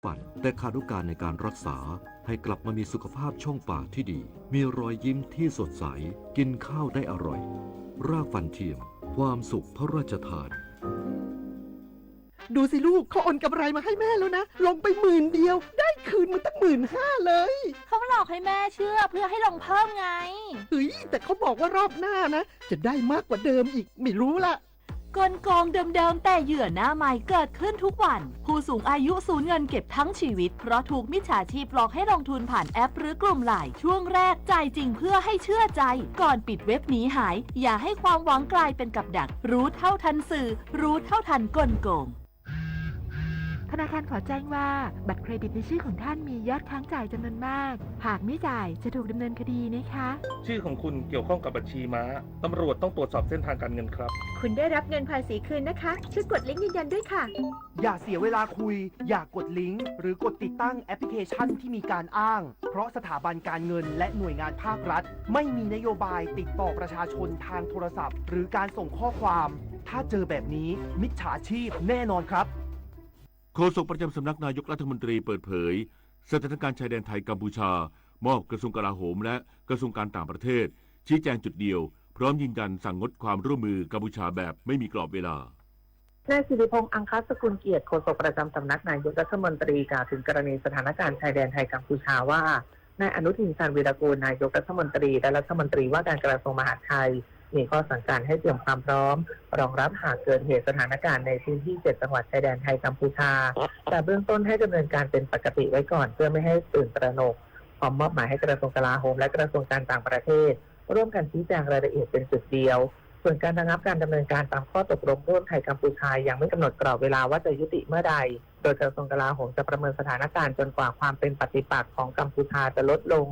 ฟัน แต่ขาดโอกาสในการรักษา ให้กลับมามีสุขภาพช่องปากที่ดี มีรอยยิ้มที่สดใส กินข้าวได้อร่อย รากฟันเทียม ความสุขพระราชทาน ดูสิลูก เขาโอนกำไรมาให้แม่แล้วนะ ลงไปหมื่นเดียว ได้คืนมาตั้งหมื่นห้าเลย เขาหลอกให้แม่เชื่อเพื่อให้ลงเพิ่มไง เฮ้ย แต่เขาบอกว่ารอบหน้านะ จะได้มากกว่าเดิมอีก ไม่รู้ละ กลโกงเดิมๆ แต่เหยื่อหน้าใหม่เกิดขึ้นทุกวัน ผู้สูงอายุสูญเงินเก็บทั้งชีวิต เพราะถูกมิจฉาชีพหลอกให้ลงทุนผ่านแอปหรือกลุ่มไลน์ ช่วงแรกจ่ายจริงเพื่อให้เชื่อใจ ก่อนปิดเว็บหนีหาย อย่าให้ความหวังกลายเป็นกับดัก รู้เท่าทันสื่อ รู้เท่าทันกลโกง ธนาคารขอแจ้งว่าบัตรเครดิตในชื่อของท่านมียอดค้างจ่ายจำนวนมาก หากไม่จ่ายจะถูกดำเนินคดีนะคะ ชื่อของคุณเกี่ยวข้องกับบัญชีม้า ตำรวจต้องตรวจสอบเส้นทางการเงินครับ คุณได้รับเงินภาษีคืนนะคะ ช่วยกดลิงก์ยืนยันด้วยค่ะ อย่าเสียเวลาคุย อย่ากดลิงก์ หรือกดติดตั้งแอปพลิเคชันที่มีการอ้าง เพราะสถาบันการเงินและหน่วยงานภาครัฐ ไม่มีนโยบายติดต่อประชาชนทางโทรศัพท์ หรือการส่งข้อความ ถ้าเจอแบบนี้ มิจฉาชีพแน่นอนครับ โฆษกประจำสำนักนายกรัฐมนตรีเปิดเผย สถานการณ์ชายแดนไทยกัมพูชา มอบกระทรวงกลาโหมและกระทรวงการต่างประเทศ ชี้แจงจุดเดียว พร้อมยืนยันสั่งงดความร่วมมือกัมพูชาแบบไม่มีกรอบเวลา นายสิริพงษ์ อังคสกุลเกียรติ โฆษกประจำสำนักนายกรัฐมนตรีกล่าวถึงกรณีสถานการณ์ชายแดนไทยกัมพูชาว่า นายอนุทิน ชาญวีรกูล นายกรัฐมนตรีและรัฐมนตรีว่าการกระทรวงมหาดไทย มีข้อสั่งการให้เตรียมความพร้อมรองรับหากเกิดเหตุสถานการณ์ในพื้นที่เจ็ดจังหวัดชายแดนไทยกัมพูชา แต่เบื้องต้นให้ดำเนินการเป็นปกติไว้ก่อนเพื่อไม่ให้ตื่นตระหนก พร้อมมอบหมายให้กระทรวงกลาโหมและกระทรวงการต่างประเทศ ร่วมกันชี้แจงรายละเอียดเป็นจุดเดียว ส่วนการระงับการดำเนินการตามข้อตกลงร่วมไทยกัมพูชายังไม่กำหนดกรอบเวลาว่าจะยุติเมื่อใด โดยกระทรวงกลาโหมจะประเมินสถานการณ์จนกว่าความเป็นปฏิปักษ์ของกัมพูชาจะลดลง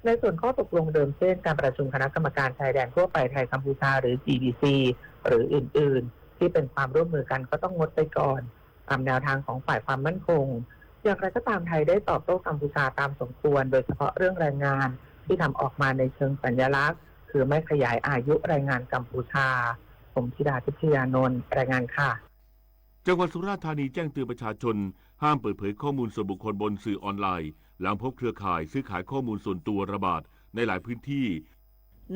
ในส่วนข้อตกลงเดิมเช่นการประชุมคณะกรรมการชายแดนทั่วไปไทยกัมพูชาหรือ จีบีซี หรืออื่นๆ ที่เป็นความร่วมมือกันก็ต้องงดไปก่อน ตามแนวทางของฝ่ายความมั่นคง อย่างไรก็ตามไทยได้ตอบโต้กัมพูชาตามสมควร โดยเฉพาะเรื่องแรงงานที่ทำออกมาในเชิงสัญลักษณ์ คือไม่ขยายอายุแรงงานกัมพูชา ผมธิดาทิพยานนท์ รายงานค่ะ จังหวัดสุราษฎร์ธานีแจ้งเตือนประชาชนห้ามเปิดเผยข้อมูลส่วนบุคคลบนสื่อออนไลน์ หลังพบเครือข่ายซื้อขายข้อมูลส่วนตัวระบาดในหลายพื้นที่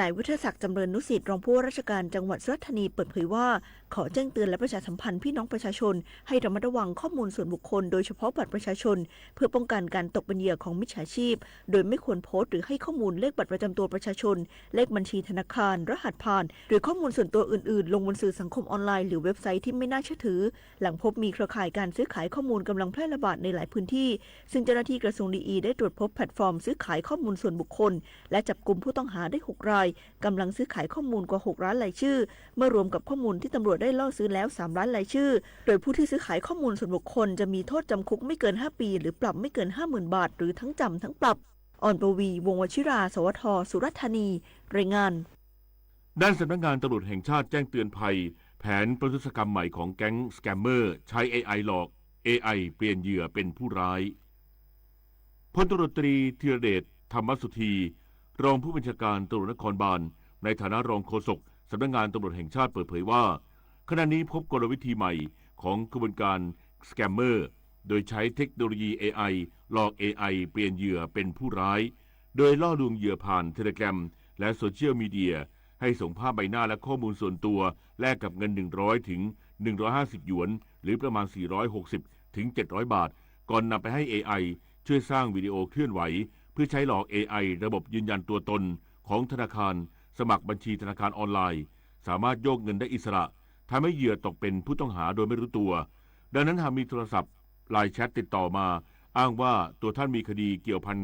นายวุฒิศักดิ์ จำเริญนุสิต รองผู้ว่าราชการจังหวัดสุราษฎร์ธานีเปิดเผยว่า ขอแจ้งเตือนและประชาสัมพันธ์พี่น้องประชาชน ให้ระมัดระวังข้อมูลส่วนบุคคล โดยเฉพาะบัตรประชาชน เพื่อป้องกันการตกเป็นเหยื่อของมิจฉาชีพ โดยไม่ควรโพสต์หรือให้ข้อมูลเลขบัตรประจำตัวประชาชน เลขบัญชีธนาคาร รหัสผ่าน หรือข้อมูลส่วนตัวอื่นๆ ลงบนสื่อสังคมออนไลน์ หรือเว็บไซต์ที่ไม่น่าเชื่อถือ หลังพบมีเครือข่ายการซื้อขายข้อมูลกำลังแพร่ระบาดในหลายพื้นที่ ซึ่งเจ้าหน้าที่กระทรวงดีอีได้ตรวจพบแพลตฟอร์มซื้อขายข้อมูลส่วนบุคคล และจับกุมผู้ต้องหาได้หกราย กำลังซื้อขายข้อมูลกว่าหกล้านรายชื่อ เมื่อรวมกับข้อมูลที่ตำรวจได้ล่อซื้อแล้วสามล้านรายชื่อ โดยผู้ที่ซื้อขายข้อมูลส่วนบุคคลจะมีโทษจำคุกไม่เกินห้าปี หรือปรับไม่เกินห้าหมื่นบาท หรือทั้งจำทั้งปรับ ออนปวี วงศ์วชิรา สวท สุราษฎร์ธานี รายงาน ด้านสำนักงานตำรวจแห่งชาติแจ้งเตือนภัย แผนประทุษกรรมใหม่ของแก๊งสแกมเมอร์ ใช้ เอไอ หลอก เอไอ เปลี่ยนเหยื่อเป็นผู้ร้าย พลตำรวจตรีธีรเดช ธรรมสุธี รองผู้บัญชาการตำรวจนครบาล ในฐานะรองโฆษกสำนักงานตำรวจแห่งชาติเปิดเผยว่า ขณะนี้พบกลวิธีใหม่ของขบวนการสแกมเมอร์ โดยใช้เทคโนโลยี เอไอ หลอก เอไอ เปลี่ยนเหยื่อเป็นผู้ร้าย โดยล่อลวงเหยื่อผ่าน Telegram และโซเชียลมีเดีย ให้ส่งภาพใบหน้าและข้อมูลส่วนตัว แลกกับเงิน หนึ่งร้อย ถึง หนึ่งร้อยห้าสิบ หยวน หรือประมาณ สี่ร้อยหกสิบ ถึง เจ็ดร้อย บาท ก่อนนำไปให้ เอไอ ช่วยสร้างวิดีโอเคลื่อนไหว เพื่อใช้หลอก เอไอ ระบบยืนยันตัวตนของธนาคาร สมัครบัญชีธนาคารออนไลน์ สามารถโยกเงินได้อิสระ ทำให้เหยื่อตกเป็นผู้ต้องหาโดยไม่รู้ตัว ดังนั้นหากมีโทรศัพท์ ไลน์แชทติดต่อมา อ้างว่าตัวท่านมีคดีเกี่ยวพัน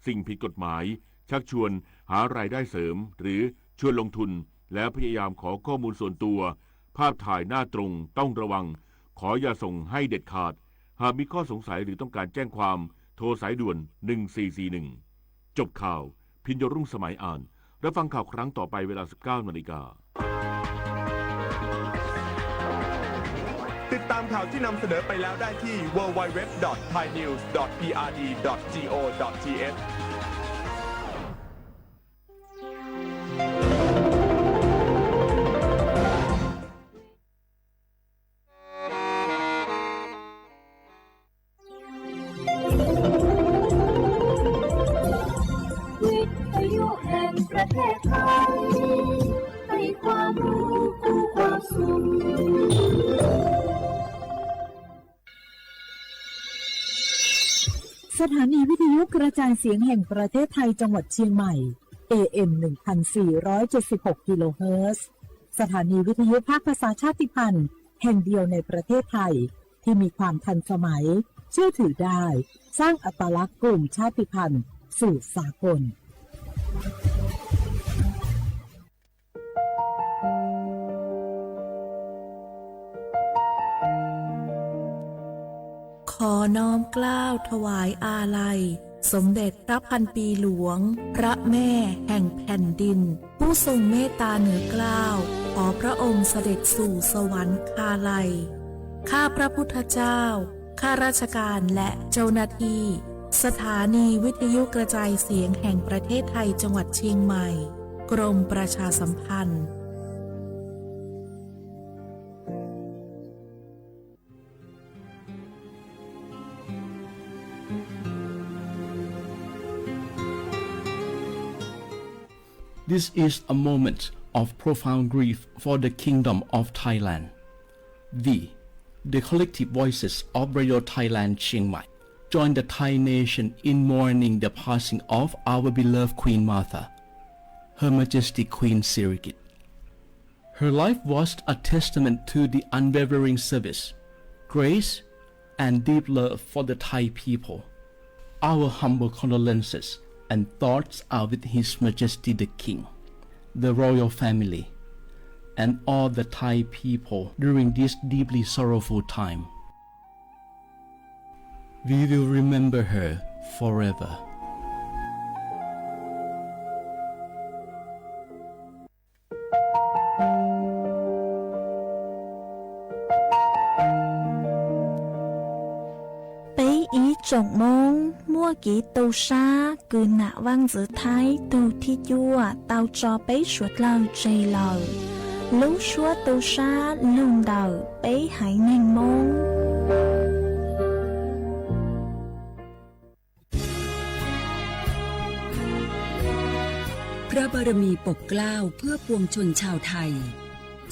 สิ่งผิดกฎหมาย ชักชวนหารายได้เสริม หรือชวนลงทุน แล้วพยายามขอข้อมูลส่วนตัว ภาพถ่ายหน้าตรง ต้องระวัง ขออย่าส่งให้เด็ดขาด หากมีข้อสงสัยหรือต้องการแจ้งความ โทรสายด่วน หนึ่งสี่สี่หนึ่ง จบข่าว พิญโยรุ่งสมัยอ่าน รับฟังข่าวครั้งต่อไปเวลา สิบเก้านาฬิกา ติดตามข่าวที่นำเสนอไปแล้วได้ที่ ดับเบิลยู ดับเบิลยู ดับเบิลยู ดอท ไทยนิวส์ ดอท พีอาร์ดี ดอท จี โอ ดอท ที เอช สถานีวิทยุกระจายเสียงแห่งประเทศไทยจังหวัดเชียงใหม่ เอ เอ็ม หนึ่งพันสี่ร้อยเจ็ดสิบหก กิโลเฮิรตซ์ สถานีวิทยุภาคภาษาชาติพันธุ์แห่งเดียวในประเทศไทย ที่มีความทันสมัย เชื่อถือได้ สร้างอัตลักษณ์กลุ่มชาติพันธุ์สู่สากล ขอน้อมเกล้าถวายอาลัย สมเด็จพระพันปีหลวง พระแม่แห่งแผ่นดิน ผู้ทรงเมตตาเหนือเกล้า ขอพระองค์เสด็จสู่สวรรคาลัย ข้าพระพุทธเจ้า ข้าราชการและเจ้าหน้าที่ สถานีวิทยุกระจายเสียงแห่งประเทศไทยจังหวัดเชียงใหม่ กรมประชาสัมพันธ์ This is a moment of profound grief for the Kingdom of Thailand. We, the collective voices of Radio Thailand Chiang Mai, join the Thai nation in mourning the passing of our beloved Queen Mother, Her Majesty Queen Sirikit. Her life was a testament to the unwavering service, grace, and deep love for the Thai people. Our humble condolences and thoughts are with His Majesty the King, the royal family, and all the Thai people during this deeply sorrowful time. We will remember her forever. Peb ib tsoom Moob muaj kev tu sab kws nam vaaj ntxwv Thaib tug thib cuaj tau tso peb suav dlawg tseg lawm. Lub suab tu sab lug ntawm peb haiv neeg Moob. พระบารมีปกเกล้าเพื่อปวงชนชาวไทย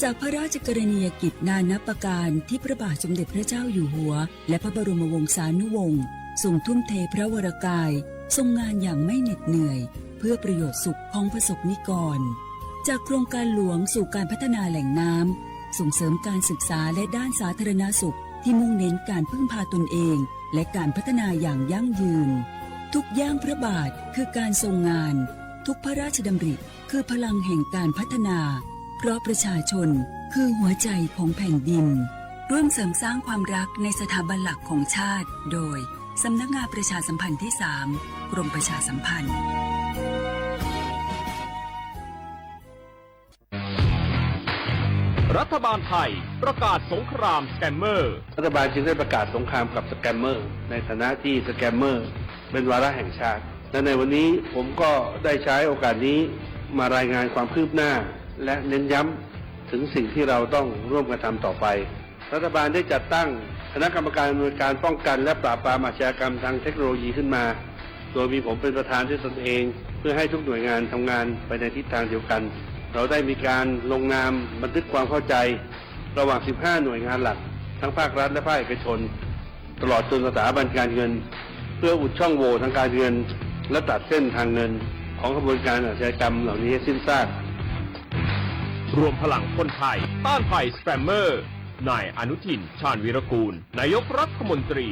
จากพระราชกรณียกิจนานับประการที่พระบาทสมเด็จพระเจ้าอยู่หัว และพระบรมวงศานุวงศ์ทรงทุ่มเทพระวรกาย ทรงงานอย่างไม่เหน็ดเหนื่อย เพื่อประโยชน์สุขของประสบนิกร จากโครงการหลวงสู่การพัฒนาแหล่งน้ำ ส่งเสริมการศึกษาและด้านสาธารณสุขที่มุ่งเน้นการพึ่งพาตนเอง และการพัฒนาอย่างยั่งยืน ทุกย่างพระบาทคือการทรงงาน ทุกพระราชดำริคือพลังแห่งการพัฒนา เพราะประชาชนคือหัวใจของแผ่นดิน ร่วมเสริมสร้างความรักในสถาบันหลักของชาติ โดย สำนักงานประชาสัมพันธ์ที่สาม กรมประชาสัมพันธ์ รัฐบาลไทยประกาศสงครามสแกมเมอร์ รัฐบาลจึงได้ประกาศสงครามกับสแกมเมอร์ ในฐานะที่สแกมเมอร์เป็นวาระแห่งชาติ และในวันนี้ผมก็ได้ใช้โอกาสนี้มารายงานความคืบหน้า และเน้นย้ำถึงสิ่งที่เราต้องร่วมกันทำต่อไป รัฐบาลได้จัดตั้งคณะกรรมการอำนวยการป้องกันและปราบปรามอาชญากรรมทางเทคโนโลยีขึ้นมา โดยมีผมเป็นประธานด้วยตนเอง เพื่อให้ทุกหน่วยงานทำงานไปในทิศทางเดียวกัน เราได้มีการลงนามบันทึกความเข้าใจ ระหว่าง สิบห้า หน่วยงานหลัก ทั้งภาครัฐและภาคเอกชน ตลอดจนสถาบันการเงิน เพื่ออุดช่องโหว่ทางการเงิน และตัดเส้นทางเงินของขบวนการอาชญากรรมเหล่านี้ให้สิ้นซาก รวมพลังคนไทยต้านภัยสแกมเมอร์ นายอนุทิน ชาญวีรกูล นายกรัฐมนตรี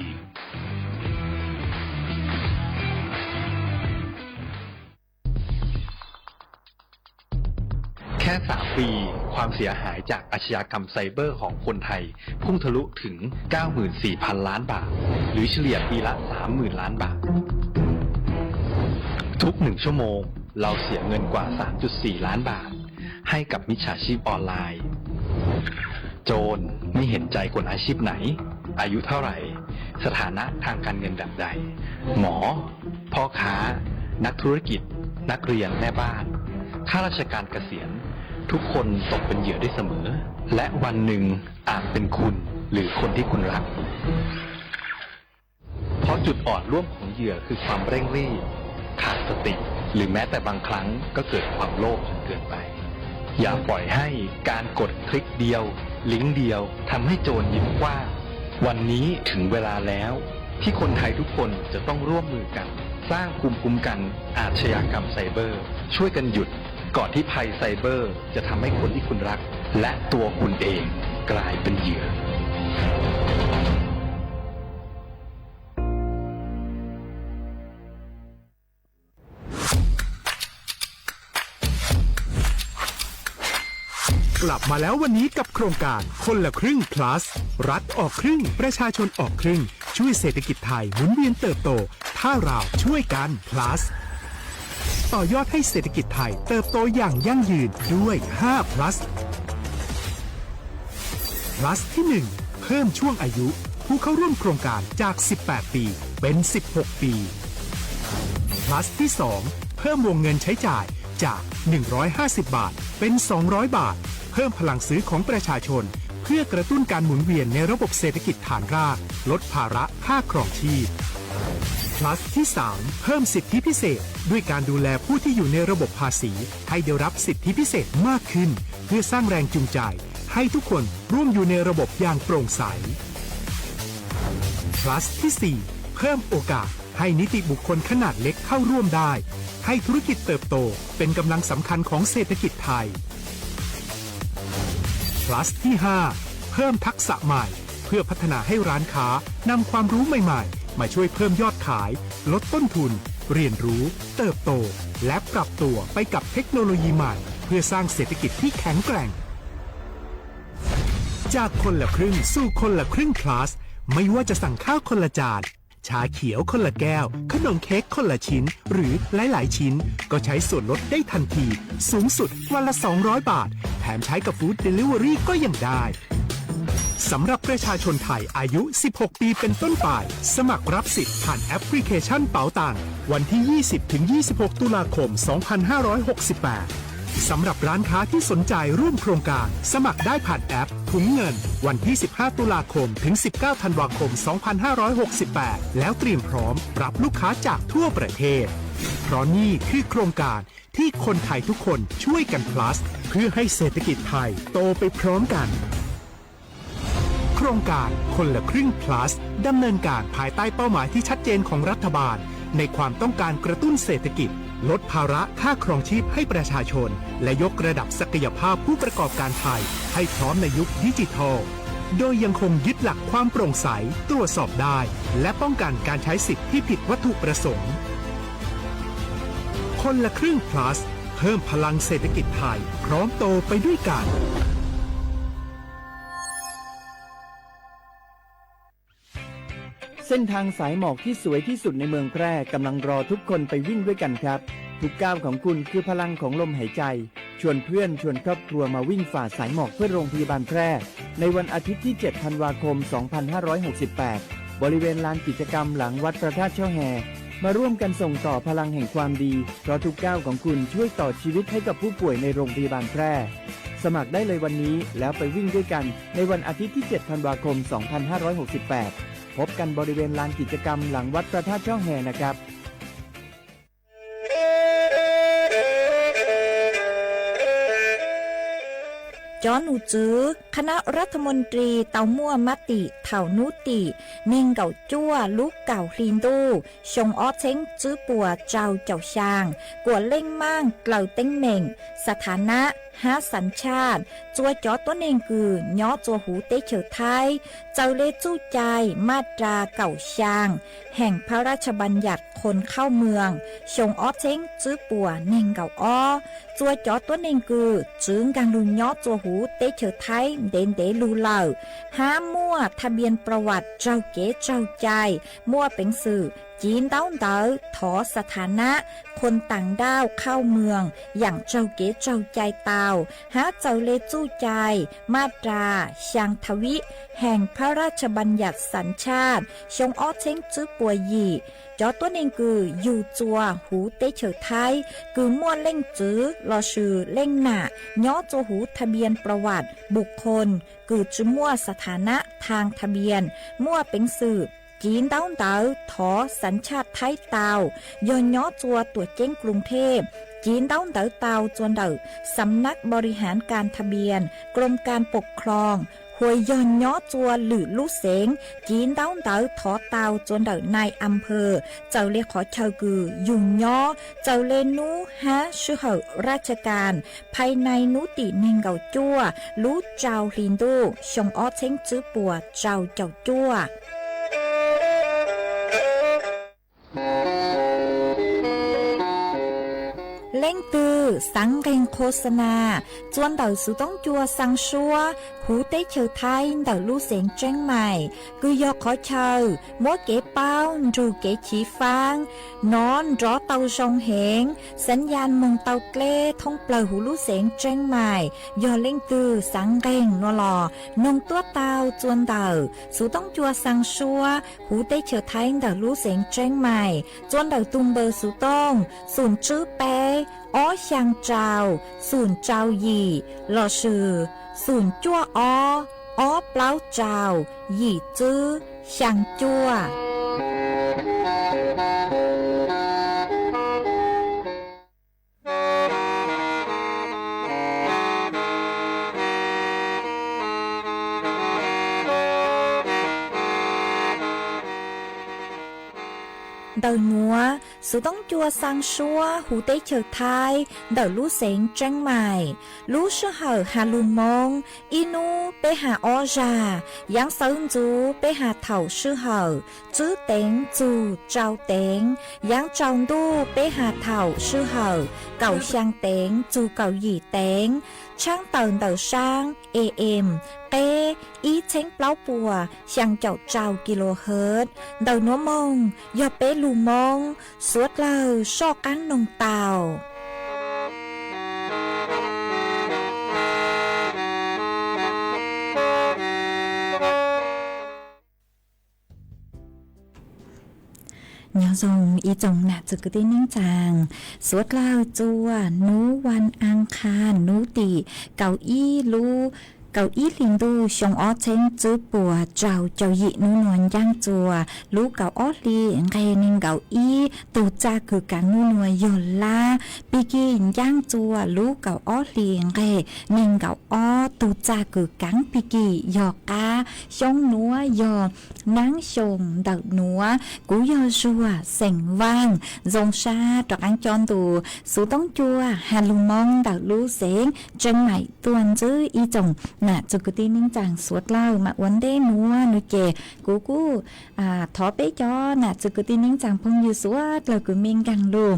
แค่ สาม ปี ความเสียหายจากอาชญากรรมไซเบอร์ของคนไทย พุ่งทะลุถึง เก้าหมื่นสี่พัน ล้านบาท หรือเฉลี่ยปีละ สามหมื่น ล้านบาท ทุกหนึ่งชั่วโมง เราเสียเงินกว่า สามจุดสี่ ล้านบาท ให้กับมิจฉาชีพออนไลน์ โจรไม่เห็นใจคนอาชีพไหน อายุเท่าไหร่ สถานะทางการเงินแบบใด หมอ พ่อค้า นักธุรกิจ นักเรียน แม่บ้าน ข้าราชการเกษียณ ทุกคนตกเป็นเหยื่อได้เสมอ และวันหนึ่งอาจเป็นคุณหรือคนที่คุณรัก เพราะจุดอ่อนร่วมของเหยื่อคือความเร่งรีบ ขาดสติ หรือแม้แต่บางครั้งก็เกิดความโลภจนเกินไป อย่าปล่อยให้การกดคลิกเดียว ลิงก์เดียวทำให้โจรยิ้มกว้าง วันนี้ถึงเวลาแล้ว ที่คนไทยทุกคนจะต้องร่วมมือกันสร้างภูมิคุ้มกันอาชญากรรมไซเบอร์ ช่วยกันหยุดก่อนที่ภัยไซเบอร์จะทำให้คนที่คุณรักและตัวคุณเองกลายเป็นเหยื่อ กลับมาแล้ววันนี้กับโครงการคนละครึ่ง plus รัฐออกครึ่งประชาชนออกครึ่ง ช่วยเศรษฐกิจไทยหมุนเวียนเติบโต ถ้าเราช่วยกัน plus ต่อยอดให้เศรษฐกิจไทยเติบโตอย่างยั่งยืนด้วย ห้า plus plus ที่ หนึ่ง เพิ่มช่วงอายุผู้เข้าร่วมโครงการจาก สิบแปด ปี เป็น สิบหก ปี plus ที่ สอง เพิ่มวงเงินใช้จ่ายจาก หนึ่งร้อยห้าสิบ บาท เป็น สองร้อย บาท เพิ่มพลังซื้อของประชาชน เพื่อกระตุ้นการหมุนเวียนในระบบเศรษฐกิจฐานราก ลดภาระค่าครองชีพ plus ที่ สาม เพิ่มสิทธิพิเศษ ด้วยการดูแลผู้ที่อยู่ในระบบภาษี ให้ได้รับสิทธิพิเศษมากขึ้น เพื่อสร้างแรงจูงใจ ให้ทุกคนร่วมอยู่ในระบบอย่างโปร่งใส plus ที่ สี่ เพิ่มโอกาสให้นิติบุคคลขนาดเล็กเข้าร่วมได้ ให้ธุรกิจเติบโตเป็นกำลังสำคัญของเศรษฐกิจไทย plus ที่ ห้า เพิ่มทักษะใหม่ เพื่อพัฒนาให้ร้านค้านำความรู้ใหม่ๆ มาช่วยเพิ่มยอดขาย ลดต้นทุน เรียนรู้ เติบโต และปรับตัวไปกับเทคโนโลยีใหม่ เพื่อสร้างเศรษฐกิจที่แข็งแกร่ง จากคนละครึ่งสู่คนละครึ่ง plus ไม่ว่าจะสั่งข้าวคนละจาน ชาเขียวคนละแก้ว ขนมเค้กคนละชิ้น หรือหลายๆ ชิ้น ก็ใช้ส่วนลดได้ทันที สูงสุดวันละ สองร้อย บาท แถมใช้กับ Food Delivery ก็ยังได้ สำหรับประชาชนไทยอายุ สิบหก ปีเป็นต้นไป สมัครรับสิทธิ์ผ่านแอปพลิเคชันเป๋าตัง วันที่ ยี่สิบ ถึง ยี่สิบหก ตุลาคม สองพันห้าร้อยหกสิบแปด สำหรับร้านค้าที่สนใจร่วมโครงการ สมัครได้ผ่านแอปถุงเงิน วันที่ สิบห้า ตุลาคม ถึง สิบเก้า ธันวาคม สองพันห้าร้อยหกสิบแปด แล้วเตรียมพร้อมรับลูกค้าจากทั่วประเทศ เพราะนี่คือโครงการที่คนไทยทุกคนช่วยกัน plus เพื่อให้เศรษฐกิจไทยโตไปพร้อมกัน โครงการคนละครึ่ง plus ดำเนินการภายใต้เป้าหมายที่ชัดเจนของรัฐบาล ในความต้องการกระตุ้นเศรษฐกิจ ลดภาระค่าครองชีพให้ประชาชน และยกระดับศักยภาพผู้ประกอบการไทยให้พร้อมในยุคดิจิทัล โดยยังคงยึดหลักความโปร่งใส ตรวจสอบได้ และป้องกันการใช้สิทธิ์ที่ผิดวัตถุประสงค์ คนละครึ่ง plus เพิ่มพลังเศรษฐกิจไทย พร้อมโตไปด้วยกัน เส้นทางสายหมอกที่สวยที่สุดในเมืองแพร่กำลังรอทุกคนไปวิ่งด้วยกันครับ ทุกก้าวของคุณคือพลังของลมหายใจ ชวนเพื่อนชวนครอบครัวมาวิ่งฝ่าสายหมอกเพื่อโรงพยาบาลแพร่ ในวันอาทิตย์ที่ เจ็ด ธันวาคม สองพันห้าร้อยหกสิบแปด บริเวณลานกิจกรรมหลังวัดพระธาตุช่อแฮ มาร่วมกันส่งต่อพลังแห่งความดี เพราะทุกก้าวของคุณช่วยต่อชีวิตให้กับผู้ป่วยในโรงพยาบาลแพร่ สมัครได้เลยวันนี้แล้วไปวิ่งด้วยกันในวันอาทิตย์ที่ เจ็ด ธันวาคม สองพันห้าร้อยหกสิบแปด พบกันบริเวณลานกิจกรรมหลังวัดพระธาตุช่อแฮนะครับ Cov nom tswv คณะรัฐมนตรี tau muaj mab tim thaum hnub tim neeg nkaum cuaj lub kaum hli ntuj xyoo ob txheeb tswb puas rau caum xyaa, kuas leej maaj dlaws teeb meem, xa tha nab hab xav tshaj, txua cov tuab neeg kws nyob txua huv teb chaws Thaib txawm le txuj cai maj ras kaum xyaa heem phab lab tsha npa nyam khoos khauj mws xyoo ob txheeb tswb puas neeg nkaum ob. Txua cov tuab neeg kws txwv nkaag lug nyob txua huv teb chaws Thaib ntev ntev lug lawm, hab muaj tha npias pra vam raug kev tsaug cai, muaj peev xwm civ ntaub ntawv thov xa tha nab khoos taam nrauj khauj mws yaam raug kev tsaug cai tau, hab txawm le txuj cai maj ras xyaa tha vib heem phab lab tsha npa nyam xav tshaj xyoo ob txheeb tswb puas yim. Cov tuab neeg kws yug txua huv teb chaws Thaib kws muaj leej txwv lossis leej nam nyob txua huv tha npias pra vam npum khoos kws tsi muaj xa tha nab thaag tha npias, muaj peev xwm civ ntaub ntawv thov xav tshaj Thaib tau, yog nyob txua tuam ceeb Kloos Thej, civ ntaub ntawv tau txua ntawm Xam nab npo ri haav kas tha npias, Kloos kas pom khloos, uas yog nyob txua lwm lub xeev, civ ntaub ntawv thov tau txua ntawm nai am phawj, txawm le qhov chaw kws yug nyob, txawm le hnub hab sij hawm raj tsha kas, phais nai hnub tim neeg nkaum cuaj lub rau hli ntuj xyoo ob txheeb tsib puas rau caum cuaj. Leej twg xaav nqeeg qho xa nas txua ntawm xuv toob cua xaa suab huv teb chaws Thaib ntawm lub xeev Tseeb Mais, kws yog qhov chaw muab kev paub nrug kev chiv faab nov nrov tau zoo heev, xaav yaj moog tau dleb thoob plawg huv lub xeev Tseeb Mais. Yog leej twg xaav nqeeg nua los noog tuab tau txua ntawm xuv toob cua xaa suab huv teb chaws Thaib ntawm lub xeev Tseeb Mais, txua ntawm tug npawb xuv tooj xoom tswb peb ob xyaa rau xoom rau yim lossis xoom cuaj ob ob plaub rau yim tswb xyaa cuaj. Ntawm nuav, xuv toob cua xaa suab huv teb chaws Thaib ntawm lub xeev Tseeb Mais, lub sij hawm has lug Moob, ib hnub peb has ob zag, yaav xawv ntxuv peb has thaum sij hawm tswb teev txug rau teev, yaav tsaus ntuj peb has thaum sij hawm kaum xyaa teev txug kaum yim teev, tshaab tawm ntawm saab A M qeb ib txheeb plaub puas xyaa caum rau kilohertz. Ntawm nuav moog yog peb lug Moob, suav dlawg soj qaab noog tau. Nyob zoo ib tsoom nam txwv kwv tij neej tsaa, suav dlawg txua nub vas as khas nub tim kaum ib lub, kaum ib hli ntuj xyoo ob txheeb tswb puas rau caum yim nub nua ncaaj txua lub kaum ob hli nqeg neeg nkaum ib, tug txaj kws kaav nub nua yog lab pig kig ncaaj txua lub kaum ob hli nqeg neeg nkaum ob, tug txaj kws kaav pig kig yog qab, xyoo nuav yog naab xyoo ntawm nuav. Kuv yog Zuag xeem Vaaj, zoo sab rov qaab coj ntu xuv toob cua has lug Moob ntawm lub xeev Tseeb Mais tuaj ntsib ib tsoom nam txwv kwv tij neej tsaa suav dlawg. Mas ua ntej nuav nua ces kuv kuj thov peb cov nam txwv kwv tij neej tsaa phooj ywg suav dlawg kws mej nkaag lug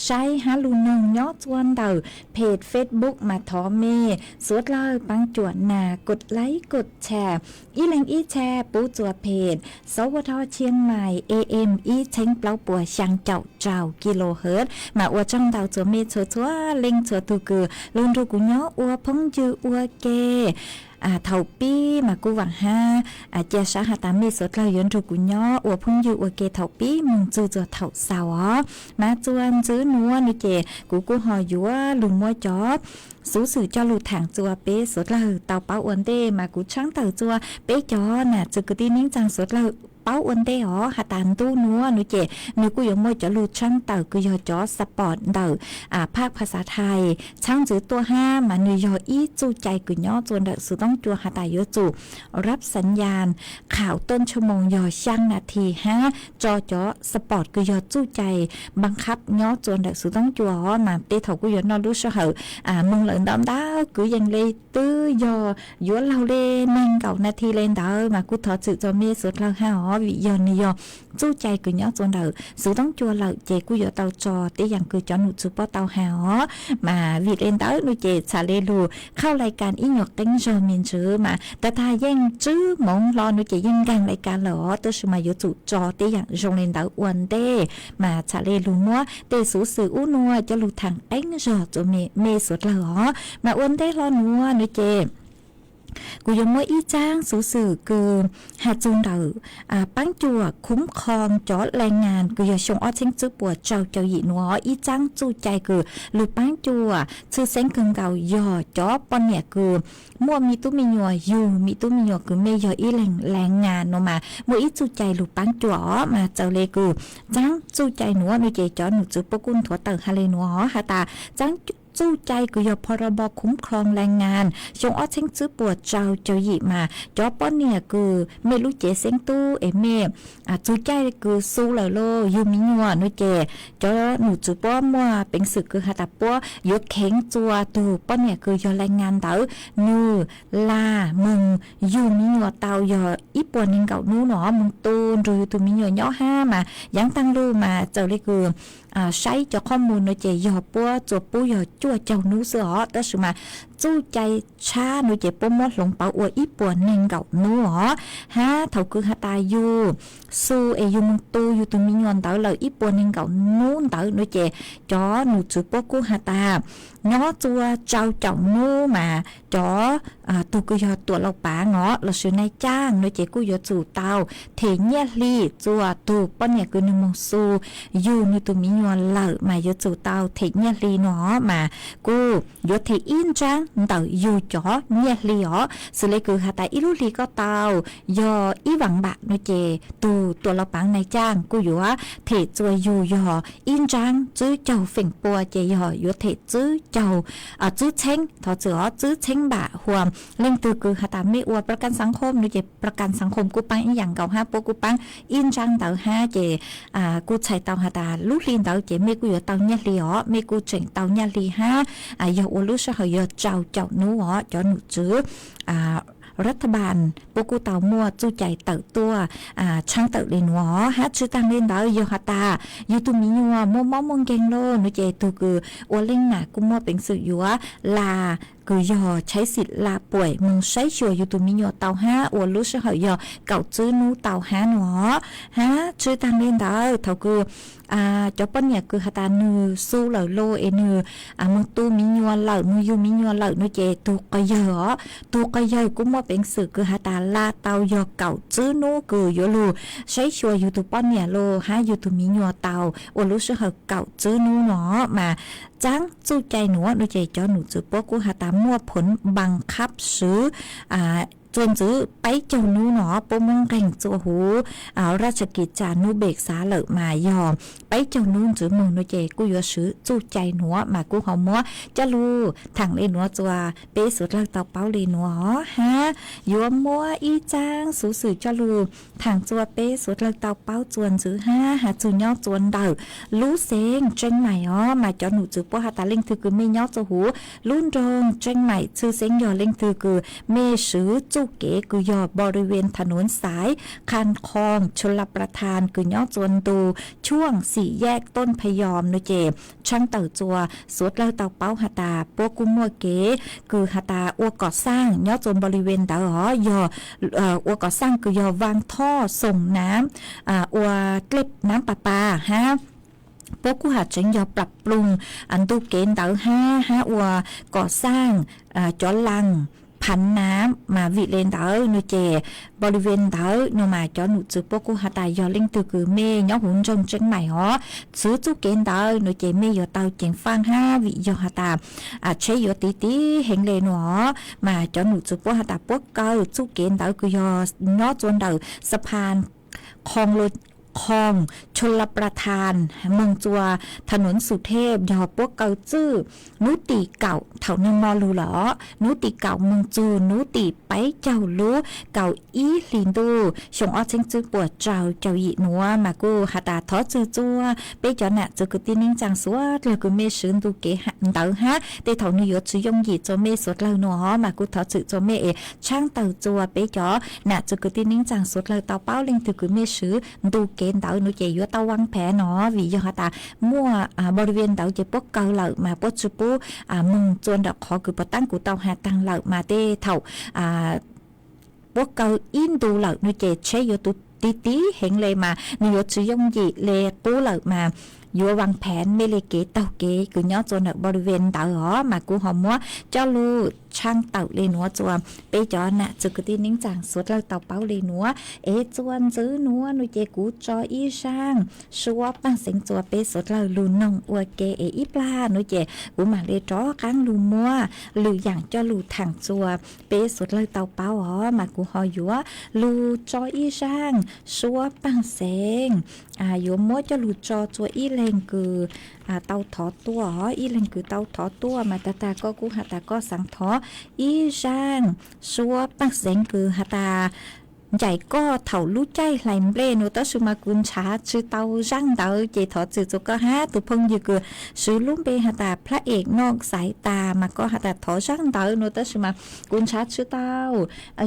saib hab lug noog nyob txua ntawm page Facebook mas thov mej suav dlawg paab cuam nas kod like kod share, ib leeg ib share pub txua page Sov Ua Dho Chiang Mai A M ib txheeb plaub puas xyaa caum rau kilohertz. Mas ua tsaug ntau txua mej txhua txhua leej txhua tug kws lug nrug kuv nyob ua phooj ywg ua ke thaum pib mas kuj vaam hab cia sab has tas mej suav dlawg yuav nrug kuv nyob ua phooj ywg ua ke thaum pib moog txug txua thaum xaus os. Mas txua ntsib nuav nua ces kuv kuj ho yuav lug muab cov xuv xwm coj lug thaam txua peb suav dlawg tau paub ua ntej. Mas kuv tshaab tawm txua peb cov nam txwv kwv tij neej tsaa suav dlawg paub ua ntej os. Has tas ntuj nuav nua ces nwg kuj yuav muaj cov lug tshaab tawm kws yog cov support ntawm phaj phas xav thais tshaab ntsib tuaj hab mas nwg yog ib txuj cai kws nyob txua ntawm xuv toob cua has tas yuav tsum rab xav yas khauv tuaj tshua moos yog xyaa nas this hab tso cov support kws yog txuj cai npaa qhab nyob txua ntawm xuv toob cua os. Mas tej thaum kuj yuav noj lub sij hawm moog lawm ntau ntau kwv yees le twb yog yuav laug le neeg nkaum nas this le ntawd mas kuj thov txim txua mej suav dlawg hab os vim yog nwg yog txuj cai kws nyob txua ntawm xuv toob cua lawm ces kuj yuav tau tso tej yaam kws cov num txwv puab tau has os. Mas vim le ntawd nua ces txham le lug qhauj lais kas ib nyuas qeeb zog me ntswv mas tag tag yeej tswb moov hlo nua ces yeej nkaag lais kas lawm os, tab sis mas yuav tsum tso tej yaam zoo le ntawd ua ntej. Mas txham le lug muab tej xuv xwm ub nua coj lug thaam qeeb zog txua mej suav dlawg os. Mas ua ntej hlo nua nua ces kuv yuav muab ib tsaab xuv xwm kws has txug ntawm paab cuam khum khoo cov lais nas kws yog xyoo ob txheeb tswb puas rau caum yim nua, ib tsaab txuj cai kws lug paab cuam tshwj xeeb kawg nkaus yog cov poj niam kws muaj me tub me nyuam, yug me tub me nyuam kws mej yog ib leeg lais nas nua mas muaj ib txuj cai lug paab cuam os. Mas txawm le kws tsaab txuj cai nua nua ces cov num txwv puab kuj nthuav tawm has le nua os has tas tsaab txuj cai kws yog pho ro bo khum khloo lais ngas xyoo ob txheeb tswb puas rau caum yim mas cov poj niam kws mej lub cev xeeb tub es mej txug caij kws xu lawm los yug me nyuam no ces cov nom tswv puab muaj peev xwm kws has tas puab yuav kheev txua tug poj niam kws yog lais ngas ntawd nwg laj moog yug me nyuam tau yog ib puas neeg nkaum nub no moog tu nrug yug tug me nyuam nyob hab mas yaav taag lug mas txawm le kws saib cov qhov mus no ces yog puab txua pub yog cuaj caug nub xwb os, tab sis mas txuj cai tshab no ces puab muab hloov pauv ua ib puas neeg nkaum nub os. Hab thaum kws has tas yug xu es yug moog tu yug tug me nyuam ntawd lawm ib puas neeg nkaum nub ntawd no ces cov nom tswv puab kuj has tas nyob txua rau caum nub mas cov tug kws yog tuam laus pav os lossis nais caaj no ces kuj yuav tsum tau them nyiaj hli txua tug poj niam kws nwg moog xu yug nwg tug me nyuam lawm mas yuav tsum tau them nyiaj hli no mas kuj yuav them ib nraab ntawm yug cov nyiaj hli os. Xws le kws has tas ib lub hli koj tau yog ib vaam npam no ces tug tuam laus pav nais caaj kuj yuav them txua yug yog ib nraab tswb caug feem pua ces yog yuav them tswb caug tswb txheeb, thov txim os, tswb txheeb npam hua. Leej twg kws has tas mej ua pab kaab xaav khom no ces pab kaab xaav khom kuj paab ib yaam nkaus hab, puab kuj paab ib nraab ntawd hab ces kuj txhais tau has tas lub hli ntawd ces mej kuj yuav tau nyiaj hli os, mej kuj tseem tau nyiaj hli hab. Yog ua lub sij hawm yog rau caum nub os cov nom tswv rat tha bas puab kuj tau muaj txuj cai tawm tuaj tshaab tawm le nuav os. Hab tsi taag le ntawd yog has tas yug tug me nyuam muaj mob muaj nkeeg lawm no ces tug kws ua leej nam kuj muaj peev xwm yuav laj kws yog chaib xim laj puam moog saib xyuas yug tug me nyuam tau hab ua lub sij hawm yog kaum tswb nub tau hab no os. Hab tsi taag le ntawd thaum kws cov poj niam kws has tas nwg xu lawm lawm es nwg moog tu me nyuam lawm, moog yug me nyuam lawm no ces tug quas yawg os, tug quas yawg kuj muaj peev xwm kws has tas laj tau yog kaum tswb nub kws yuav lug saib xyuas yug tug poj niam lawm hab yug tug me nyuam tau ua lub sij hawm kaum tswb nub no mas txaab txuj cai nuav no ces cov nom tswv puab kuj has tas muaj phoov npaa qhab swv txuas ntxiv peb caug nub no puab muab nqeeg txua huv raj tsam kis tsam nub pem xav lawm mas yog peb caug nub ntxiv moog no ces kuj yuav swv txuj cai nuav mas kuj ho muab coj lug thaam le nuav txua peb suav dlawg tau paub le nuav hab yuav muab ib txaab xuv xwm coj lug thaam txua peb suav dlawg tau paub txua ntxiv hab has txug nyob txua ntawm lub xeev Tseeb Maim os mas cov nom tswv puab has tas leej twg kws mej nyob txua huv lub nroog Tseeb Maim txhwj xeeb yog leej twg kws mej swv txuj kev kws yog npau li ven thav nuv xaiv qha khoom tshua la pra tha kws nyob txua ntu chuaj xim yaj tuaj pha yos no ces tshaab tawm txua suav dlawg tau paub has tas puab kuj muaj kev kws has tas ua kom xaaj nyob txua npau li ven ntawd os yog ua kom xaaj kws yog vaaj thoj xoom naav ua dlej naav pa pa hab puab kuj has tseev yog plam ploog ntu kev ntawd hab hab ua kom xaaj cov laag phaav naav mas vim le ntawd no ces npau li ven ntawd no mas cov nom tswv puab kuj has tas yog leej twg kws mej nyob huv nroog Tseeb Maim os xwv txuj kev ntawd no ces mej yuav tau ceev faaj hab vim yog has tas tsheb yuav tiv tiv heev le no os mas cov nom tswv puab has tas puab kaw txuj kev ntawd kws yog nyob txua ntawm xa pha khoom tshua la pra tha moog txua thav nuv Xus Thej yog puab kaw txwj nub tim kaum thaum nag mo lug lawm os, nub tim kaum moog txug nub tim peb caug lub kaum ib hlis ntuj xyoo ob txheeb tswb puas rau caum yim nuav mas kuj has tas thov txwm txua peb cov nam txwv kwv tij neej tsaa suav dlawg kws mej swv ntu kev ntawd hab tej thaum nwg yuav tsi yooj yim txua mej suav dlawg no os mas kuj thov txwm txua mej es tshaab tawm txua peb cov nam txwv kwv tij neej tsaa suav dlawg tau paub leej twg kws mej swv ntu kev ntawd no ces yuav tau vaaj phav no vim yog has tas muaj npau li ven ntawd ces puab kaw lawm mas puab tsi pub moog txua nraum qhov kws puas taab kuv tau has taag lawm mas tej thaum puab kaw ib ntu lawm no ces tsheb yuav tiv tiv heev le mas nwg yuav tsi yooj yim le qub lawm mas yuav vaaj phav mej le kev taug kev kws nyob txua nraum npau li ven ntawd os mas kuv ho muab coj lug tshaab tawm le nuav txua peb cov nam txwv kwv tij neej tsaa suav dlawg tau paub le nuav es txua ntxiv nuav no ces kuv tso ib zaaj suab paaj xeev txua peb suav dlawg lug noog ua ke es ib plag no ces kuv maam le rov qaab lug muab lwm yaam coj lug thaam txua peb suav dlawg tau paub os mas kuv ho yuav lug tso ib zaaj suab paaj xeev yuav muab coj lug tso tsua ib leeg kws tau thov tuaj, ib leeg kws tau thov tuaj mas tag tag koj kuj has tas koj xaav thov ib zaaj suab paaj xeev kws has tas ncaim koj thaum lub caij hlais nplej nua, tab sis mas kuv nrhav tsi tau zaaj ntawv ces thov txim tsua koj hab. Tus phooj ywg kws swv lub npe has tas Plab Ev Noj Xaiv Tas mas koj has tas thov zaaj ntawv nua, tab sis mas kuv nrhav tsi tau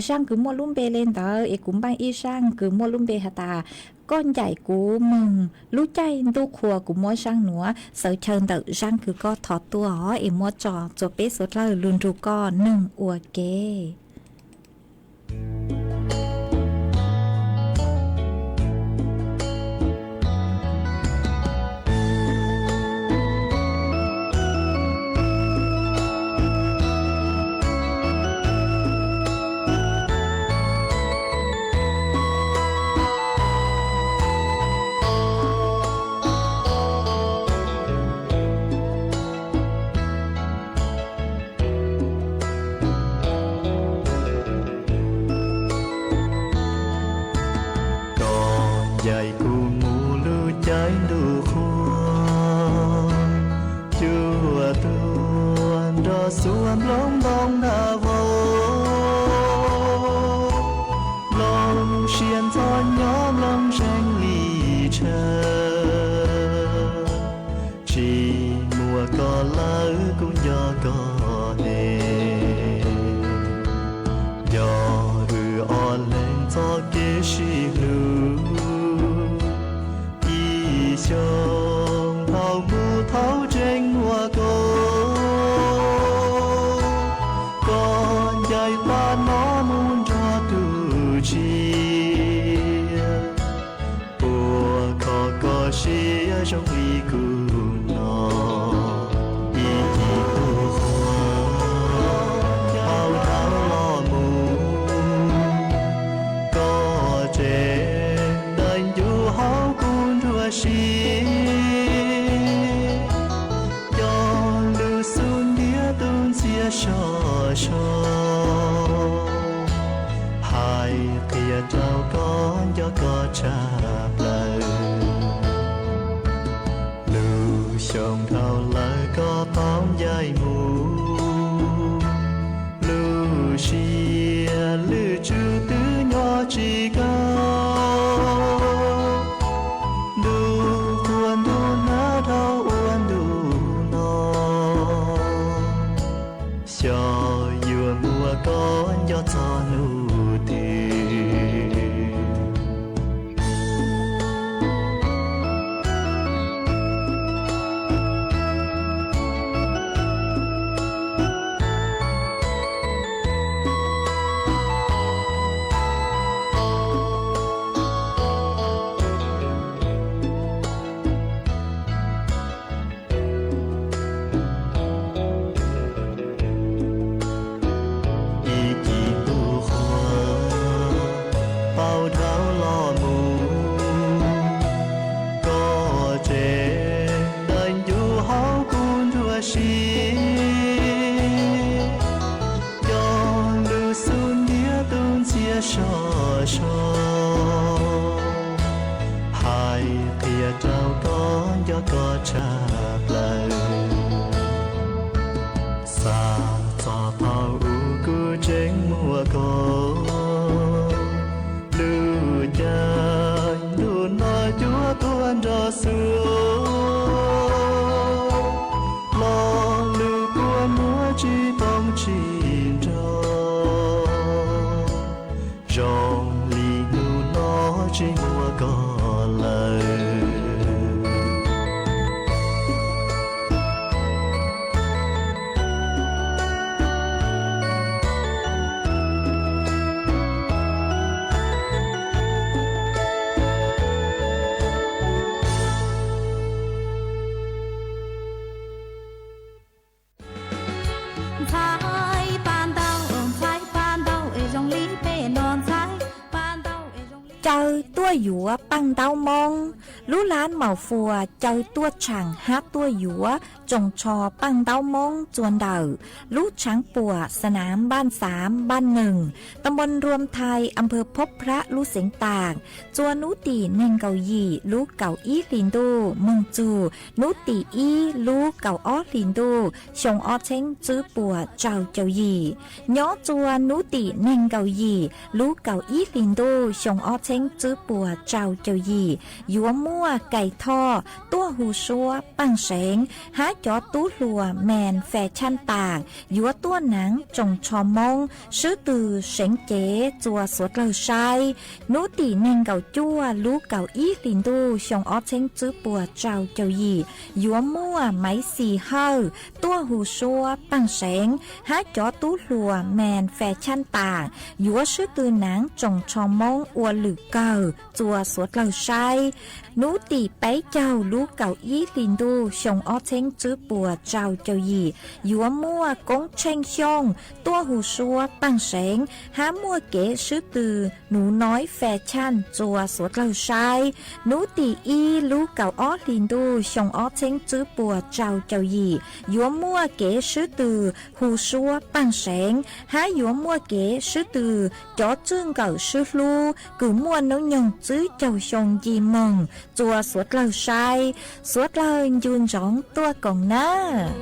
zaaj kws muaj lub npe le ntawd es kuv npaj ib zaaj kws muaj lub npe has tas koj ncaim kuv moog lub caij ntuj qhua, kuv muab zaaj nuav xawv chaw ntawm zaaj kws koj thov tuaj es muab tso tsua peb suav dlawg lug nrug koj neeg ua ke. Koj ncaim kuv mus lub caij ntuj qhua, cuaj tuaj nrog xuas nplooj ntoo nag vau, nplooj siab ntxhov nyob nplooj zeeg li tshav. Tsis muaj koj lawm kuv nco koj ne, nco wb ob leeg txoj kev sib hlub. Ib xyoos dhau mus thaum tseem muaj koj, koj ncaim pab no mus nrog tus tshiab. Puas kho koj siab zoo li kuv no, ib cim ntuj qhua hau dhau los mus, koj tseem dai ncuj hauv kuv nruab siab. Cov lus xub ntiag tus ntxias sov so, hais qhia rau koj nco koj tshaj plaws. Lub xyoo dhau lawm koj paub ncaim mus, lub siab lwj tswv twb nyob tsis kaus. Ntuj qhua ntuj nag dhau ua ntuj no, xyov yuav muaj koj nco txog nub twg. Ib cim ntuj qhua hau dhau los mus, koj tseem dai ncuj hauv kuv nruab siab. Cov lus xub ntiag tus ntxias sov so, hais qhia rau koj nco koj tshaj plaws. Xav txog thaum ub kuv tseem muaj koj, lub caij ntuj no cuaj tuaj nrog xuas, lo lus kua muag tsis toom tsis nrog, zoo li hnub no tsis muaj koj lawm. Tuaj yuav paj ntaub Moob. Lub lab Maus Fuas caw tuaj tshaam hab tuaj yuav tsoos tsho paj ntaub Moob txua ntawm lub tshaav puam Sanaam Npaj Xaav Npaj Nees, ta npoo Nruam Thais, am phawv Phob Phrab lub xeev Taam, txua nub tim neeg nkaum yim lub kaum ib hlis ntuj moog txug nub tim ib lub kaum ob hlis ntuj xyoo ob txheeb tswb puas rau caum yim. Nyob txua nub tim neeg nkaum yim lub kaum ib hlis ntuj xyoo ob txheeb tswb puas rau caum yim, yuav muaj Kais Thoj tuaj hu suab Paaj Seev hab cov tub hluas Mens Fes Chaj Taam yuav tuaj naav tsoos tsho Moob swb tw seev cev txua suav dlawg saib. Nub tim neeg nkaum cuaj lub kaum ib hlis ntuj xyoo ob txheeb tswb puas rau caum yim, yuav muaj Maiv Xis Hawj tuaj hu suab Paaj Seev hab cov tub hluas Mens Fes Chaj Taam yuav swb tw naav tsoos tsho Moob ua lwm kawg txua suav dlawg saib. Nub tim peb caug lub kaum ib hlis ntuj xyoo ob txheeb tswb puas rau caum yim, yuav muaj Koob Tsheej Xyooj tuaj hu suab Paaj Seev hab muaj kev swb tw Nuv Noib Fes Chaj txua suav dlawg saib. Nub tim ib lub kaum ob hlis ntuj xyoo ob txheeb tswb puas rau caum yim, yuav muaj kev swb tw hu suab Paaj Seev hab yuav muaj kev swb tw cov tswj nkawm swb hlub kws muaj noob nyoog tswb caug xyoo nce moog txua suav dlawg saib. Suav dlawg ncu ntsoov tuaj koom nawb.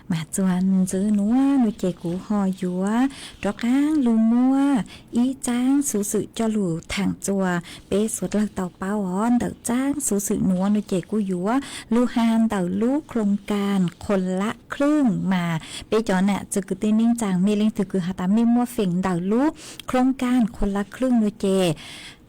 Mas txuas ntxiv nuav nuav ces kuv ho yuav rov qaab lug muab ib txaab xuv xwm coj lug thaam txuas peb suav dlawg tau paub os. Ntawm txaab xuv xwm nuav nuav ces kuv yuav lug has ntawm lub khoo kas Qhuas Lab Khwj mas peb cov nam txiv kwv tij neej tsaa mej leej twg kws has tas mej muaj feem ntawm lub khoo kas Qhuas Lab Khwj nuav ces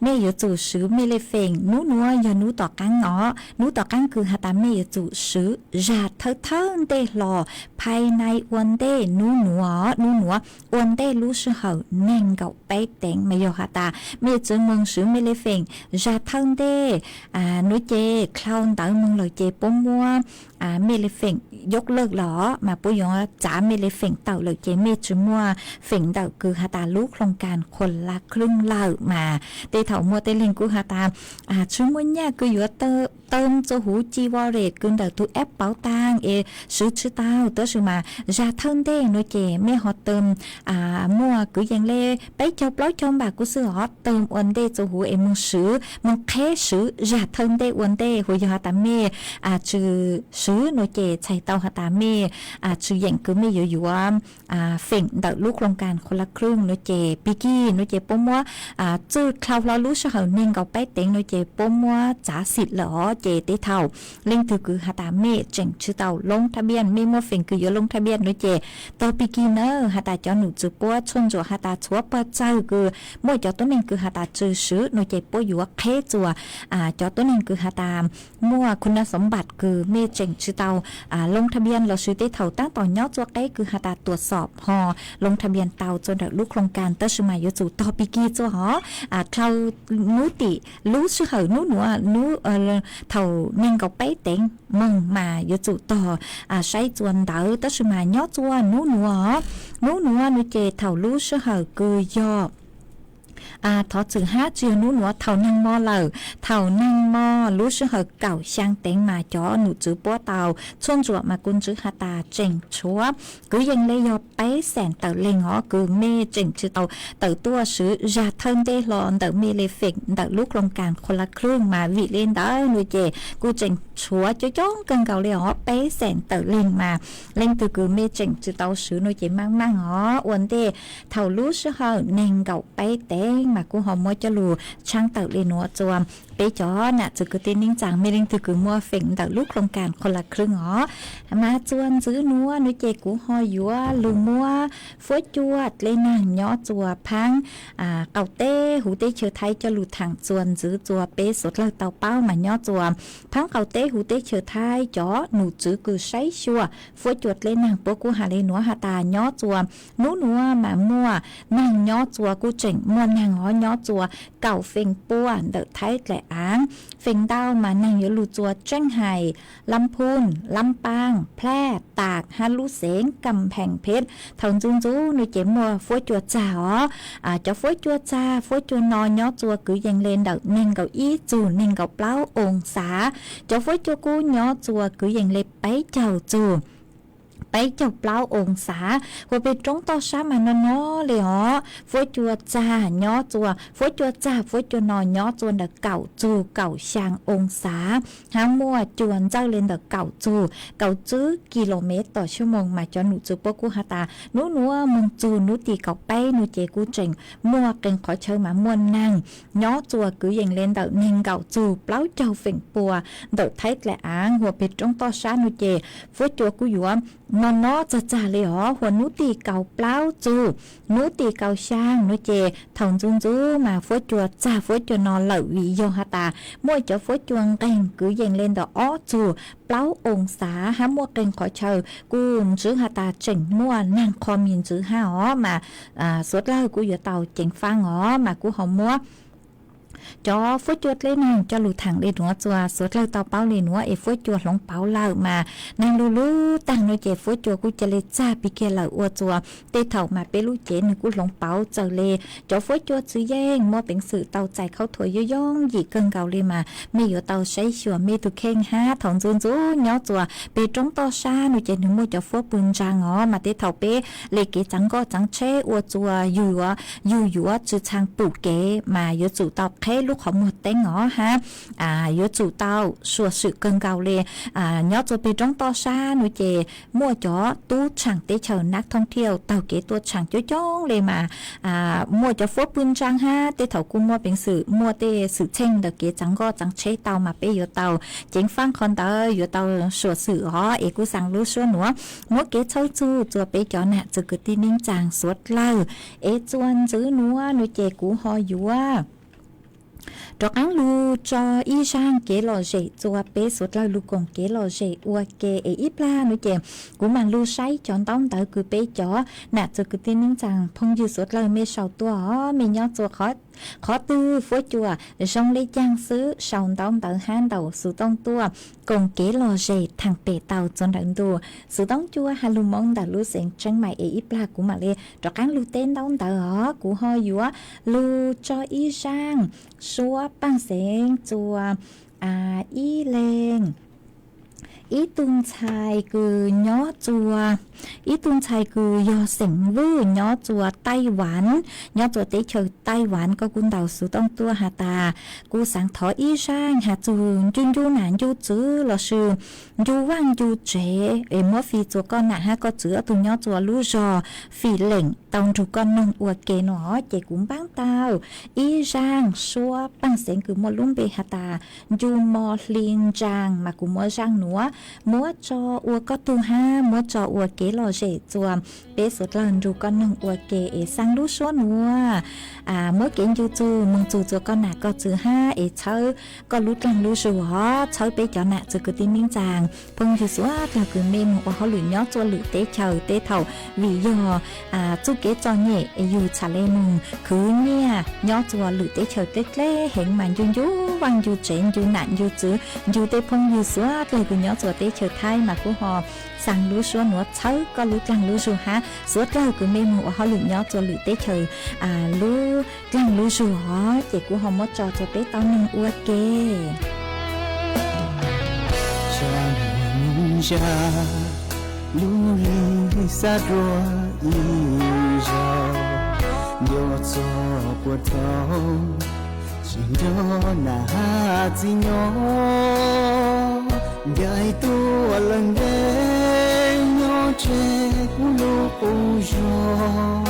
mej yuav tsum swv mej le feem. Nub nuav yog nub tom qaab os, nub tom qaab kws has tas mej yuav tsum swv zag thawj thawj ntej hlo, phais nai ua ntej nub nuav, nub nuav ua ntej lub sij hawm neeg nkaum peb teev mas yog has tas mej tsi moog swv mej le feem zag thawj ntej nuav ces dlhau ntawd moog lawm ces puab muab mej le feem yub lawj los mas puab yuav txav mej le feem tawm lawm ces mej tsi muaj feem ntawm kws has tas lub khoo kas Qhuas Lab Khwj lawm mas. Tej thaum muaj tej leeg kuj has tas tsi muaj nyaj kws yuav tawm txua huv ci vo res kws ntawm tug app pauv taag es swv tsi tau, tab sis mas zag thawj ntej nuav ces mej ho tawm muaj kwv yees le peb caug plaub caug npam kuj xwb os, tawm ua ntej txua huv es moog swv, moog qheb swv zag thawj ntej ua ntej. Hu yog has tas mej tsi swv nuav ces txhais tau has tas mej tsi yeem kws mej yuav yuav feem ntawm lub khoo kas Qhuas Lab Khwj nuav ces pig kig nuav ces puab muab txwj dlhau hlo lub sij hawm neeg nkaum peb teev nuav ces puab muab txav xim lawm os. Ces tej thaum leej twg kws has tas mej tseem tsi tau loob thaj biaj, mej muaj feem kws yuav loob thaj biaj nuav ces tog pig kig nawb. Has tas cov num txwv puab tshuaj ntsuam has tas txhua pawg txawg kws muaj cov tuab neeg kws has tas tsi swv nuav ces puab yuav qheb txuas cov tuab neeg kws has tas muaj khu nas xov npam kws mej tseem tsi tau loob thaj biaj lossis tej thaum taab tom nyob txua qeb kws has tas tuam xom ho loob thaj biaj tau txuas ntawm lub khoo kas, tab sis mas yuav tsum tog pig kig txuas hov dlhau nub tim lub sij hawm nub nuav, nub thaum neeg nkaum peb teev moog mas yuav tsum tog saib txuas ntawd, tab sis mas nyob txuas nub nuav, nub nuav nuav ces thaum lub sij hawm kws yog thov txwm hab tsi yog nub nuav, thaum naag mo lawm, thaum naag mo lub sij hawm kaum xyaa teev mas cov num txwv puab tau tshuaj ntsuam mas kuv ntxiv has tas tseem tshuav kwv yees le yog peb xees tawm leeg os, kws mej tseem tsi tau tawm tuaj swv zag thawj ntej hlo ntawm mej le feem ntawm lub khoo kas Qhuas Lab Khwj mas vim le ntawd nuav ces kuj tseem tshuav coob coob kawg nkaus le os, peb xees tawm leeg mas leej twg kws mej tseem tsi tau swv nuav ces maaj maaj os ua ntej thaum lub sij hawm neeg nkaum peb teev mas kuj ho muab coj lug tshaab tawm le nuav txuas peb cov nam txiv kwv tij neej tsaa mej leej twg kws muaj feem ntawm lub khoo kas Qhuas Lab Khwj os. Mas txuas ntxiv nuav nuav ces kuv ho yuav lug muab fuab cua dleb naag nyob txuas phaab qaum teb huv teb chaws Thaib coj lug thaam txuas ntxiv txuas peb suav dlawg tau paub mas nyob txuas phaab qaum teb huv teb chaws Thaib cov num txwv kws saib xyuas fuab cua dleb naag puab kuj has le nuav has tas nyob txuas nub nuav mas muaj naag nyob txuas kuj tseem muaj naag hov nyob txuas kaum feem pua ntawm Thaib dlaim aav. Feem ntau mas neeg yuav lug txua Tseeb Hais, Lab Phooj, Lab Paaj, Plaj Tag hab lub xeev Kam Pheej Pheb. Thaus ntxuv ntxuv no ces muaj fuab cua txag os. Cov fuab cua txag, fuab cua no nyob txua kwv yees le ntawm neeg nkaum ib txug neeg nkaum plaub oo xav. Cov fuab cua kub nyob txua kwv yees le peb caug txug peb caug plaub oo xav. Huas peg roob toj sab mas no no le os, fuab cua txag nyob txua, fuab cua txag fuab cua no nyob txua ntawm kaum txug kaum xyaa oo xav, hab muaj cua ntxawj le ntawm kaum txug kaum tswb kis lus mev tom xuab moos. Mas cov num txug puab kub has tas nub nuav moog txug nub tim kaum peb no ces kuj tseem muaj qee qhov chaw mas muaj neeg nyob txua kwv yees le ntawm neeg nkaum txug plaub caug feem pua ntawm Thaib dlaim aav. Huas peg roob toj sab no ces fuab cua kuj yuav no no txag txag le os. Huas nub tim kaum plaub txug nub tim kaum xyaa no ces thaus ntxuv ntxuv mas fuab cua txag fuab cua no lawm vim yog has tas muaj cov fuab cua nqeeg kwv yees le ntawm ob txug plaub oo xav, hab muaj qee qhov chaw kuj ntxwv has tas tseem muaj neeg qho mis ntxwv hab os. Mas suav dlawg kuj yuav tau ceev faab os, mas kuj ho muab cov fuab cua dleb neeg coj lug thaam le nuav txua suav dlawg tau paub le nuav es fuab cua hloov pauv lawm mas neeg lug lub taag no ces fuab cua kuj ca le txag pig kiag lawm ua txua tej thaum mas peb lub cev nwg kuj hloov pauv txawm le cov fuab cua txwv yeej muaj peev xwm tau txais khaub thuas yooj yooj yim kawg nkaus le mas mej yuav tau saib xyuas mej tug kheej hab. Thaus ntxuv ntxuv nyob txua peg roob toj sab no ces nwg muaj cov fuab pw ntsaa os, mas tej thaum peb le kev txaav nkoj txaav tsheb ua txua yug yuav tsi txhaa pum kev mas yuav tsum tau qheb lub qhov muag teeb os hab yuav tsum tau suav swm kawg nkaus le. Nyob txua peg roob toj sab no ces muaj cov tub tshaam teb chaws nab thoob thiaj taug kev tuaj tshaam coob coob le mas muaj cov fuab pw ntsaa hab tej thaum kuj muaj peev xwm muaj tej xwm txheej ntawm kev txaav nkoj txaav tsheb tau mas peb yuav tau ceev faab qhov ntawd, yuav tau suav swm os. Es kuj xaa lub suab nuav muab kev txhawb txug txua peb cov nam txwv kwv tij neej tsaa suav dlawg. Es txua ntxwv nuav no ces kuv ho yuav rov qaab lug tso ib zaaj kev lom zem txua peb suav dlawg lug koom kev lom zem ua ke es ib plag no ces kuv maam lug saib cov ntaub ntawv kws peb cov nam txwv kwv tij neej tsaa phooj ywg suav dlawg mej sau tuaj os. Mej nyob txua qhov twg, fuab cua zoo le caag xwb sau ntaub ntawv hab ntaus xuv tooj tuaj koom kev lom zem thaam pem tau txua nrawm ntu xuv tooj cua has lug Moob ntawm lub xeev Tseeb Maim es ib plag kuv maam le rov qaab lug teb ntaub ntawv os. Kuv ho yuav lug tso ib zaaj suab paaj xeev txua ib leeg, ib tug ntxhais kws nyob txua, ib tug ntxhais kws yog xeem Vwj nyob txua Taiwan, nyob txua teb chaws Taiwan. Koj kuj ntaus xuv tooj tuaj has tas kuv xaav thov ib zaaj has txug ncu ncu nam ncu txwv lossis ncu vaaj ncu tsev es muab fim txua koj nam hab koj txwv ob tug nyob txua lub zog fim leem tau nrug koj noog ua ke no. Ces kuv npaab tau ib zaaj suab paaj xeev kws muaj lub npe has tas ncu mo hli ntsaa mas kuv muab zaaj nuav muab tso ua koj tug hab muab tso ua kev lom zem txua peb suav dlawg nrug koj noog ua ke es xaa lub suab nuav muab kev ncu txug moog txug txua koj nam koj txwv hab es txhawb koj lub dlaag lub zug os. Txhawb peb cov nam txwv kwv tij neej tsaa phooj ywg suav dlawg kws mej moog ua hauj lwm nyob txua lwm teb chaws tej thaum vim yog txuj kev txom nyem es yug txhad le moog khwv nyiaj nyob txua lwm teb chaws dleb dleb heev mas ncu ncu vaaj ncu tsev ncu nam ncu txwv ncu tej phooj ywg suav dlawg kws nyob txua teb chaws Thaib mas kuj ho xaa lub suab nuav txhawb koj lub dlaag lub zug hab suav dlawg kws mej moog ua hauj lwm nyob txua lwm teb chaws lub dlaag lub zug os. Ces kuv ho muab tso txua peb tau noog ua ke. Tsa muag nug zag lub hli xab dua ib zaug, nco txog puag thaum tsis nco nam hab txiv nyob, ncaim tuaj lawm ntev nyob tseg kuv lub qub zog.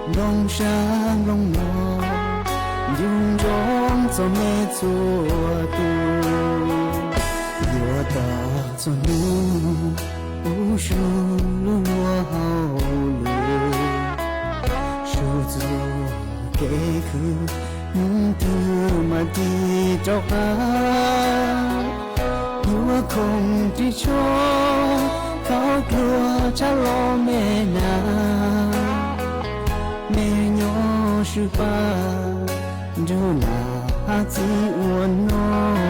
Nplooj sab nplooj no ncu ntsoov txom nyem txhua tus, yuav tau txhua nub ua su lub luag hauj lwm, su txuj kev khwv, nub twg mas tig rov qab, yuav khoom ris tsho, khaub dluag tshab los me nas, me nyob sw paj nrug nas Hab txwv ua noj,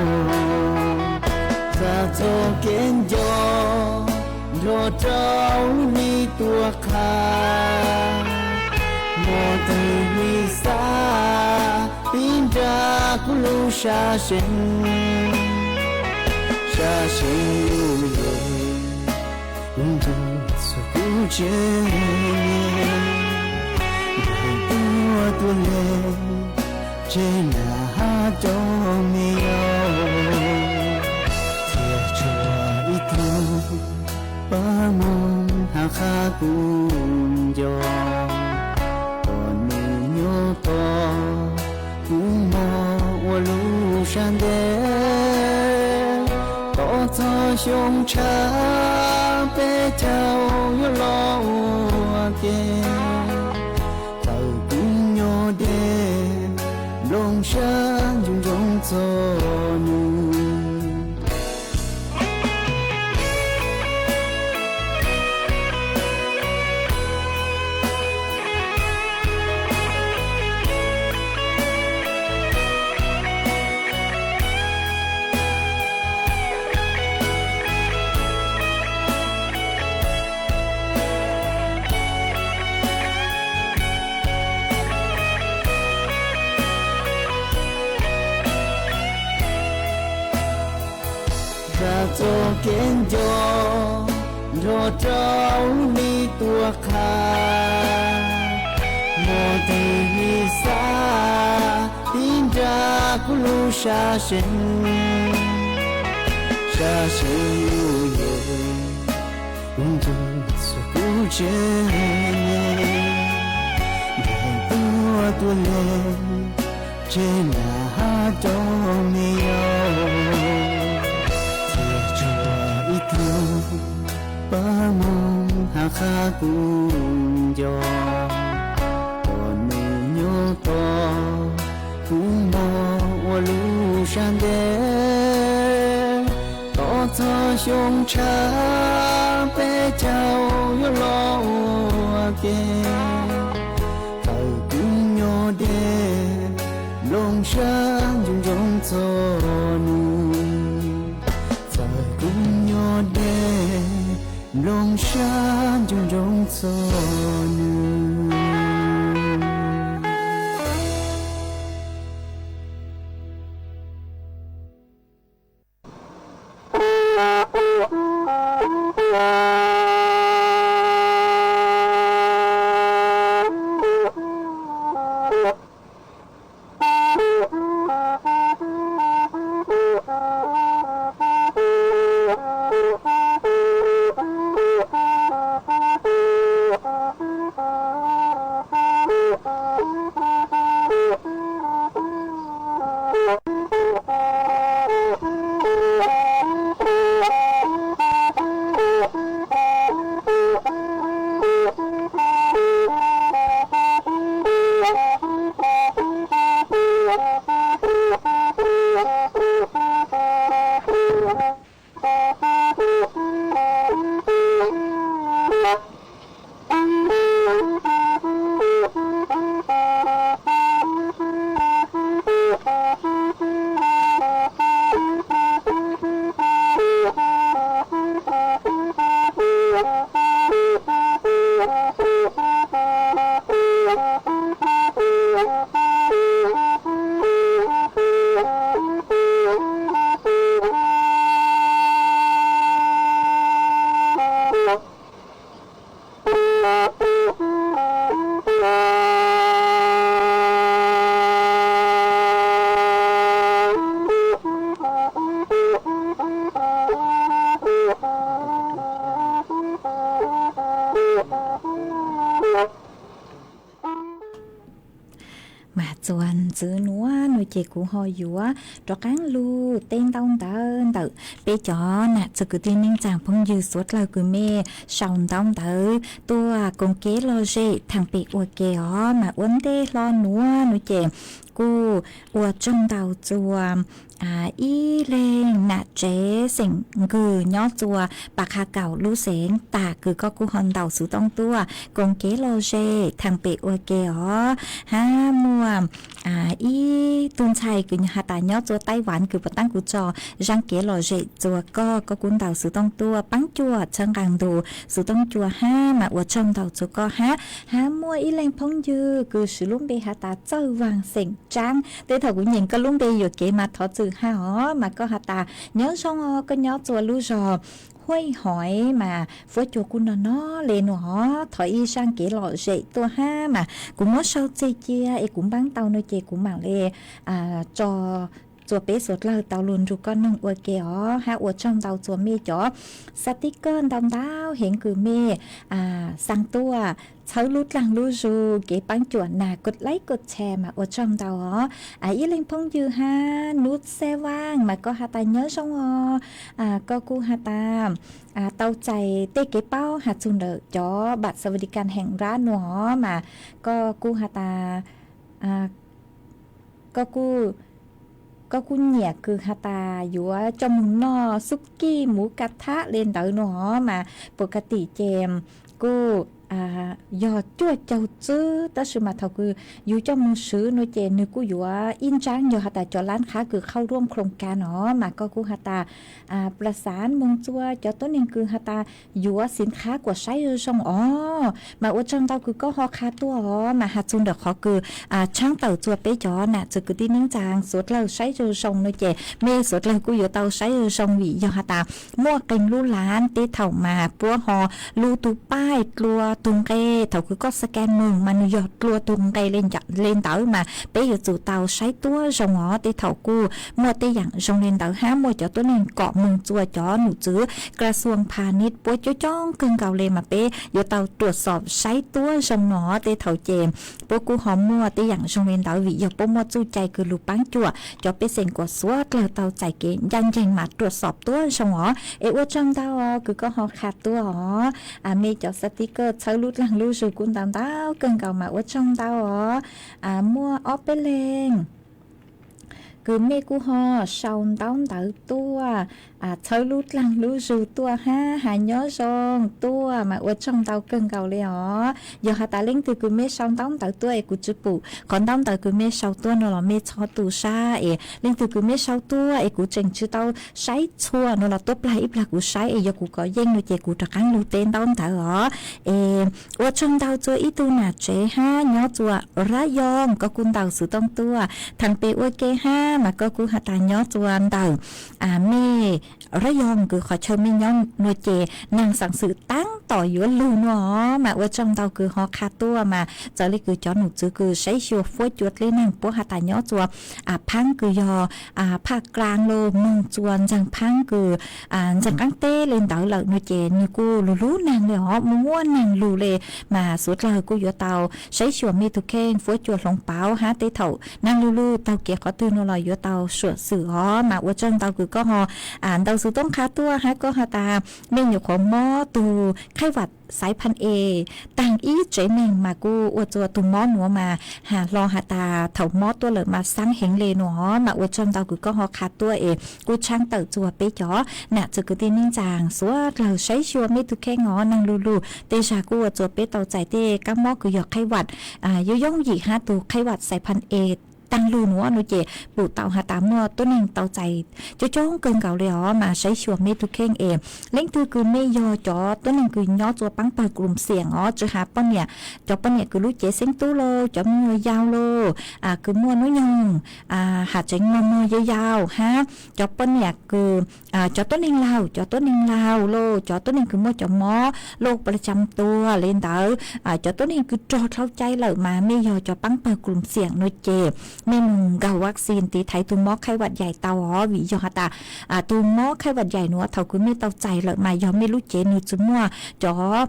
txhaj txoj kev nco, nrog rau li tuaj qha. Muaj twg li xav, tib nrag kuv lub sab seev, sab seev lub yees, kuv ntuj txhua kuv tsev niam, nag tuaj tuaj le, tseg nag hab rau me yau, thiaj tshuav ib tug pab moog hab qha kuv nco. Pom nws nyob tos kuv mog ua lub sab ntej, tos txog xyoo tshav peb caug yuav los ua ke. Txawm kuv nyob deb, nplooj sab nco ntsoov txog nws. Txhaj txoj kev nco, nrog rau li tuaj qha. Muaj twg li xav, tib nrag kuv lub sab seev, sab seev lub yees, kuv ntuj txhua kuv tsev niam, nag tuaj tuaj le, tseg nag hab rau me yau, thiaj tshuav ib tug pab moog hab qha kuv nco. Pom nws nyob tos kuv mog ua lub sab ntej, tos txog xyoo tshav peb caug yuav los ua ke. Txawm kuv nyob deb, nplooj sab nco ntsoov txog nws. Txawm kuv nyob deb, nplooj sab nco ntsoov txog nws. Mas txuas ntxiv nuav nuav ces kuv ho yuav rov qaab lug teb ntaub ntawv ntawm peb cov nam txiv kwv tij neej tsaa phooj ywg suav dlawg kws mej sau ntaub ntawv tuaj koom kev lom zem thaam pem ua ke os. Mas ua ntej hlo nuav nuav ces kuj ua tsaug ntau txuas ib leeg nam tsev xeem Nkws nyob txua Pas Qha Kaum lub xeev tas kws koj kuj ho ntaus xov tooj tuaj koom kev lom zem thaam pem ua ke os. Hab muaj ib tug ntxhais kws has tas nyob txua Taij Vav kws puas taab kuv tso zaaj kev lom zem txua koj, koj kuj ntaus xov tooj tuaj paab cuam txhawb nqaa ntus xov tooj cuam hab mas ua tsaug ntau txua koj hab. Hab muaj ib leeg phooj ywg kws swv lub npe has tas Txawj Vaag xeem Tsaab, tej thaum kuv nyeem koj lub npe yuam kev mas thov txim hab os. Mas koj has tas nyob zoo os, koj nyob txua lub zog Huaj Hoiv mas fuab cua kuj noj noj le nua os, thov ib zaaj kev lom zem tuaj hab mas kuv muab sau txeg cia es kuv npaab tau nua ces kuv maam le tso txua peb suav dlawg tau lug nrug koj noog ua ke os. Hab ua tsaug ntau txua mej cov xav tib kawg ntau ntau heev kws mej xaa tuaj txhawb lub dlaag lub zug kev paab cuam nas kod laib kod tshare mas ua tsaug ntau os. Ib leeg phooj ywg hab Nub Xab Vaaj mas koj has tas nyob zoo os, koj kuj has tas tau txais tej kev paub has txug ntawm cov npam xav vas di kas heem nrab nua os mas koj kuj has tas koj kuj nyiam kws has tas yuav coj moog noj xub kij muv ka thab le ntawd nua os mas puas ka tim ces kuj yog cuaj caug txwb, tab sis mas thaum kws yug coj moog swv nua ces nwg kuj yuav ib ntsaab yog has tas cov lab qhab kws qhau ruaj khloos kas no mas koj kuj has tas plas xav moog txua cov tuab neeg kws has tas yuav xiv qhab kuas saib zoo zoo os. Mas ua tsaug ntau kws koj ho qha tuaj os mas has txug ntawm qhov kws tshaab tawm txua peb cov nam txwv kwv tij neej tsaa suav dlawg saib zoo zoo nua ces mej suav dlawg kuj yuav tau saib zoo zoo vim yog has tas muaj qee lub lab teb thaum mas puab ho lug tug paib dlua tug nqe, thaum kws koj scan moog mas nwg yog dlua tug nqe le ntawd mas peb yuav tsum tau saib tuab zoo os. Tej thaum kuj muaj tej yaam zoo le ntawd hab muaj cov tuab neeg kom moog txua cov num txwv kras xuas pha nib puab coob coob kawg nkaus le mas peb yuav tau ruam xoom saib tuab zoo no. Tej thaum ces puab kuj ho muaj tej yaam zoo le ntawd vim yog puab muaj txuj cai kws lug paab cuam cov pej xeem kuas suav dlawg tau txais kev ncaj nceeg mas ruam xoom tuab zoo os. Es ua tsaug ntau kws koj ho qha tuaj os. Mej cov xav tib kawg txhawb lub dlaag lub zug kuj ntau ntau kawg nkaus mas ua tsaug ntau os. Muaj ob peb leeg kws mej kuj ho sau ntaub ntawv tuaj txhawb lub dlaag lub zug tuaj hab has nyob zoo tuaj mas ua tsaug ntau kawg nkaus le os. Yog has tas leej twg kws mej sau ntaub ntawv tuaj es kuv tsi pum qhov ntaub ntawv kws mej sau tuaj no los mej txhob tu sab es leej twg kws mej sau tuaj es kuv tseem tsi tau saib txhua no los tuab plag ib plag kuv saib es yog kuv kov yeej no ces kuv rov qaab lug teb ntaub ntawv os. Es ua tsaug ntau txua ib tug nam tsev hab nyob txua Rab Yoo, koj kuj ntaus xuv tooj tuaj thaam pem ua ke hab mas koj kuj has tas nyob txua ntawm mej Rab Yoo kws qhov chaw mej nyob nua ces naag xaam xwm taab tom yuav lug nua os. Mas ua tsaug ntau kws ho qha tuaj mas txawm le kws cov num txwv kws saib xyuas fuab cua dleb neeg puab has tas nyob txua Phaab kws yog Phaj Klaas los moog txua Ntxaag Phaab kws Ntxaag Qaab teb le ntawd lawm nua ces nwg kuj lug lub naag le os, muaj muaj naag lug le. Mas xuv dlawg kuj yuav tau saib xyuas mej tug kheej fuab cua hloov pauv hab tej thaum naag lug lug taug kev qhov twg nua los yuav tau suam xwm os. Mas ua tsaug ntau kws koj ho ntaus xuv tooj qha tuaj hab koj has tas mej nyuam qhuav mob tug khaib vam xaiv phan es taag ib tsev neeg mas kuj ua txua tug mob nuav mas has hlo has tas thaum mob tuaj lawm mas xaab heev le nua os. Mas ua tsaug ntau kws koj ho qha tuaj es kuj tshaab tawm txua peb cov nam txwv kwv tij neej tsaa xuv dlawg saib xyuas mej tug kheej os. Naag lug lug tej zag kuj ua txua peb tau txais tej kab mob kws yog khaib vam yooj yooj yim hab tug khaib vam xaiv phan es taag lug nuav nua ces pum tau has tas muaj tuab neeg tau txais coob coob kawg nkaus le os. Mas saib xyuas mej tug kheej es leej twg kws mej yog cov tuab neeg kws nyob txua paab pawg krum xiam os, tsi has poj niam, cov poj niam kws lub cev xeeb tub lauj, cov me nyuam yaus lauj, kws muaj nub nyoog, has tseev mog mog yau yau hab cov poj niam kws, cov tuab neeg laug, cov tuab neeg laug lauj, cov tuab neeg kws muaj cov mob loj pla cam tua le ntawd, cov tuab neeg kws rog dlhau cai lawm mas mej yog cov paab pawg krum xiam nua ces mej moog nkaug vaccine tiv thaiv tug mob khaib vam yaim tau os. Vim yog has tas tug mob khaib vam yaim nuav thaum kws mej tau txais lawm mas yog mej lub cev nwg tsi muaj cov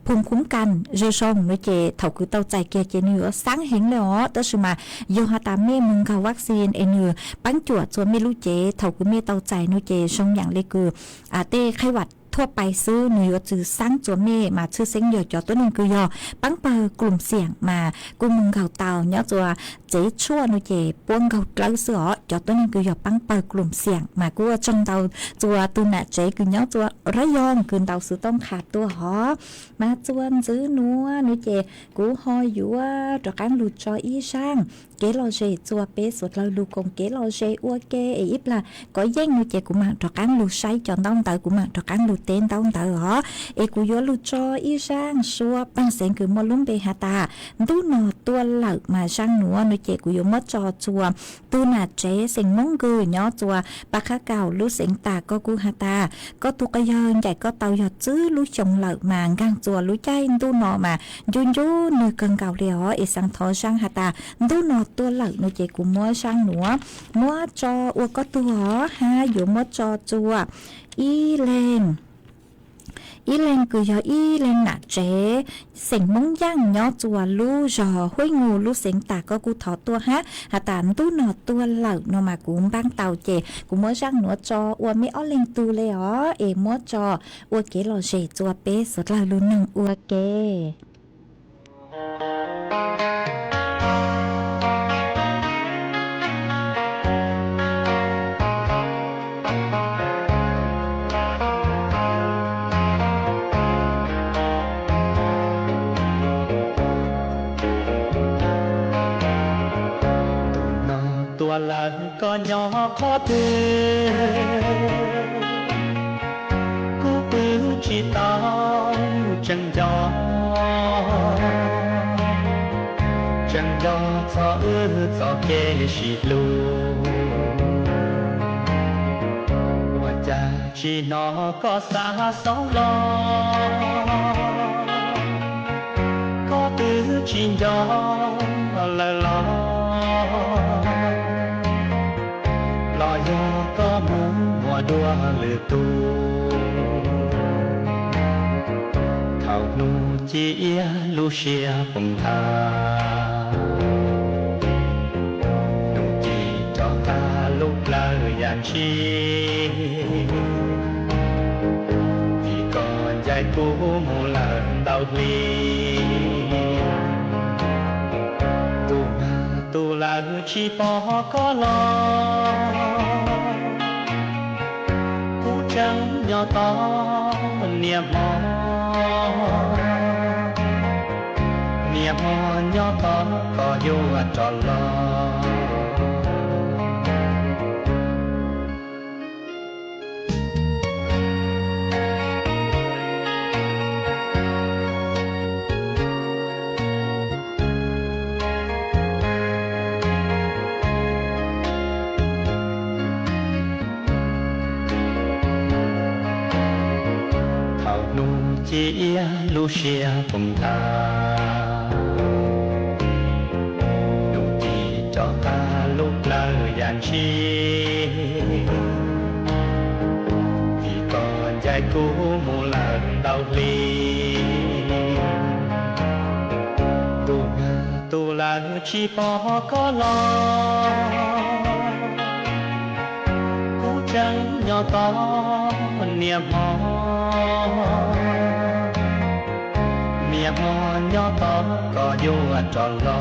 phoo khub kas zoo zoo nua ces thaum kws tau txais kiag ces nwg yuav xaab heev le os. Tab sis mas yog has tas mej moog nkaug vaccine es nwg paab cuam txua mej lub cev thaum kws mej tau txais nua ces zoo yaam le kws tej khaib vam thuaj pais xwb, nws yuav txwm xaab txuas mej mas tshwj xeeb yog cov tuab neeg kws yog paab pawg klum xiam mas kuj moog nkaug tau nyob txuas tsev tshuaj no ces puab nkaug dlawb xwb os. Cov tuab neeg kws yog paab pawg klum xiam mas kuj ua tsaug ntau txuas tug nam tsev kws nyob txuas Rab Yoog kws ntaus xwv tooj qha tuaj hov. Mas txuas ntxiv nuav no ces kuv ho yuav rov qaab lug tso ib zaaj kev lom zem txuas peb suav dlawg lug koom kev lom zem ua ke es ib plag kov yeej no ces kuv maam rov qaab lug saib cov ntaub ntawv, kuv maam rov qaab lug teb ntaub ntawv os. Es kuv yuav lug tso ib zaaj suab paag xeev kws muaj lub npe has tas Ntub no tuaj lawm mas zaaj nuav no ces kuv yuav muab tso txuas tug nam tsev xeem Moob kws nyob txuas Pas Qhab Kaum lub xeev tas, koj kuj has tas koj tug quas yawg ncaim koj tau yog txwb lub xyoo lawm mas nkaag txuas lub caij ntuj no mas ncu ncu nwg kawg nkaus li os. Es xaav thov zaaj has tas Ntub no tuaj lawm no ces kuv muab zaaj nuav muab tso ua koj tug os, hab yuav muab tso txuas ib leeg, ib leeg kws yog ib leeg nam tsev xeem Moob Yaaj nyob txuas lub zog Huab Nus lub xeev tas, koj kuj thov tuaj hab has tas Ntub no tuaj lawm no mas kuv npaab tau ces kuv muab zaaj nuav tso ua mej ob leeg tug le os, es muab tso ua kev lom zem txuas peb suav dlawg lug noog ua ke. Ntub no tuaj lawm koj nyob qhov twg, kuv pw tsis tau tseem nco, tseem nco txog wb txoj kev sib hlub. Ua cas tsis hnov koj xa xov los, koj twb tsis nco lawm los, los yog koj mus ua dua lwm tus. Thaum hnub ci iab lub siab poob tag, hnub ci rov qab lub plawv yam ntshis, vim koj ncaim kuv mus lawm ntau hli. Tus mag tus lawv tsis pom koj los, kuv tseem nyob tos niaj hmo, niaj hmo nyob tos koj yuav rov los. Thaum hnub ci iab lub siab poob tag, hnub ci rov qab lub plawv yam ntshis, vim koj ncaim kuv mus lawm ntau hli. Tus mag tus lawv tsis pom koj los, kuv tseem nyob tos niaj hmo, niaj hmo nyob tos koj yuav rov los.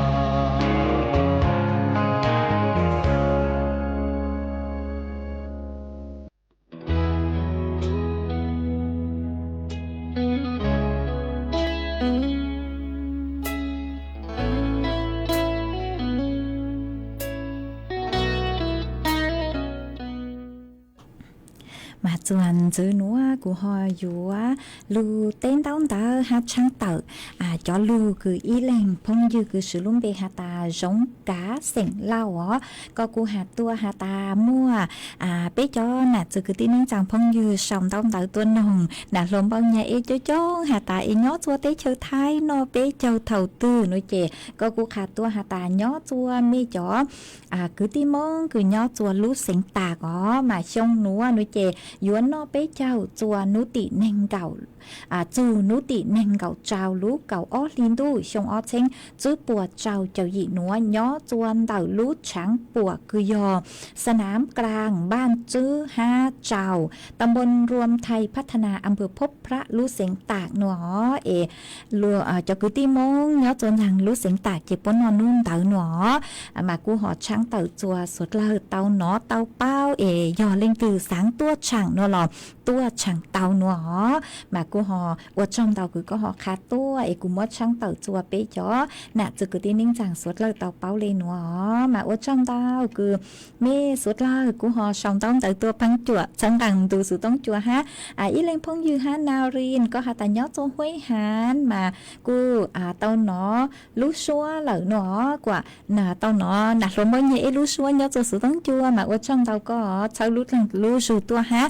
Mas txuas ntxiv nuav kuv ho yuav lug teb ntaub ntawv hab tshaab tawm cov lug kws ib leeg phooj ywg kws swv lub npe has tas Zoov Kav xeem Lauj os. Koj kuj has tuaj has tas muaj peb cov nam txiv kwv tij neej tsaa phooj ywg sau ntaub ntawv tuaj noog nam hluas npauj nyag eb coob coob has tas es nyob txua teb chaws Thaib noj peb caug thaum twg no ces koj kuj qha tuaj has tas nyob txua mej cov kwv tij Moob kws nyob txua lub xeev tas os mas xyoo nuav no ces yuav Txua noj peb caug txua hnub tim nees nkaum, txug hnub tim nees nkaum rau lub kaum ob hli ntuj xyoo ob txheeb tsib puas rau caum yim nuav nyob txua ntawm lub tshaav puam kws yog Sa Nam Klaas, npaaj tswb hab rau, ta npoo Ruam Thais Phab Tha Nas, a npawg Phob Phrab, lub xeev Tam nuav os. Es cov kwv tij Moob nyob txua ntxaag lub xeev Tam ces puab noj nub ntawd nuav os, mas kuj ho tshaab tawm txua suav dlawg tau nov tau paub es yog leej twg xaav tuaj tshaam nuav los tuaj tshaam tau nuav os. Mas kuj ho ua tsaug ntau kws koj ho qha tuaj es kuv muab tshaab tawm txua peb cov nam txwv kwv tij neej tsaa suav dlawg tau paub le nuav os. Mas ua tsaug ntau kws mej suav dlawg kuj ho sau ntaub ntawv tuaj pheej cuam txhawb nqaa ntu xuv toob cua hab. Ib leeg phooj ywg hab Nau Rin, koj has tas nyob txua Huaib Hav mas kuj tau nov lub suab lawm nuav os. Kuas tau nov nam hluas npauj nyiag ib lub suab nyob txua xuv toob cua mas ua tsaug ntau koj txhawb lub dlaag lub zug tuaj hab.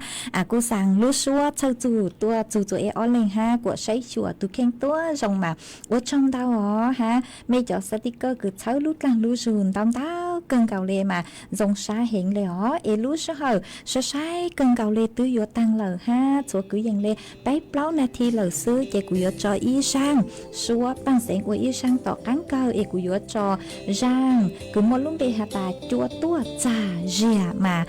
Kuj xaa lub suab txhawj txug tuaj txug txua ib ob leeg hab kuas saib xyuas tug kheej tuab zoo mas ua tsaug ntau os hab. Mej cov xav tij kawj kws txhawb lub dlaag lub zug ntau ntau kawg nkaus le mas zoo sab heev le os. Es lub sij hawm sai sai kawg nkaus le twb yuav taag lawm hab, txhua kwv yees le peb plaub nas this lawm xwb ces kuv yuav tso ib zaaj suab paaj xeev ua ib zaaj tom qaab kawg es kuv yuav tso zaaj kws muaj lub npe has tas cua tuaj txag ziag mas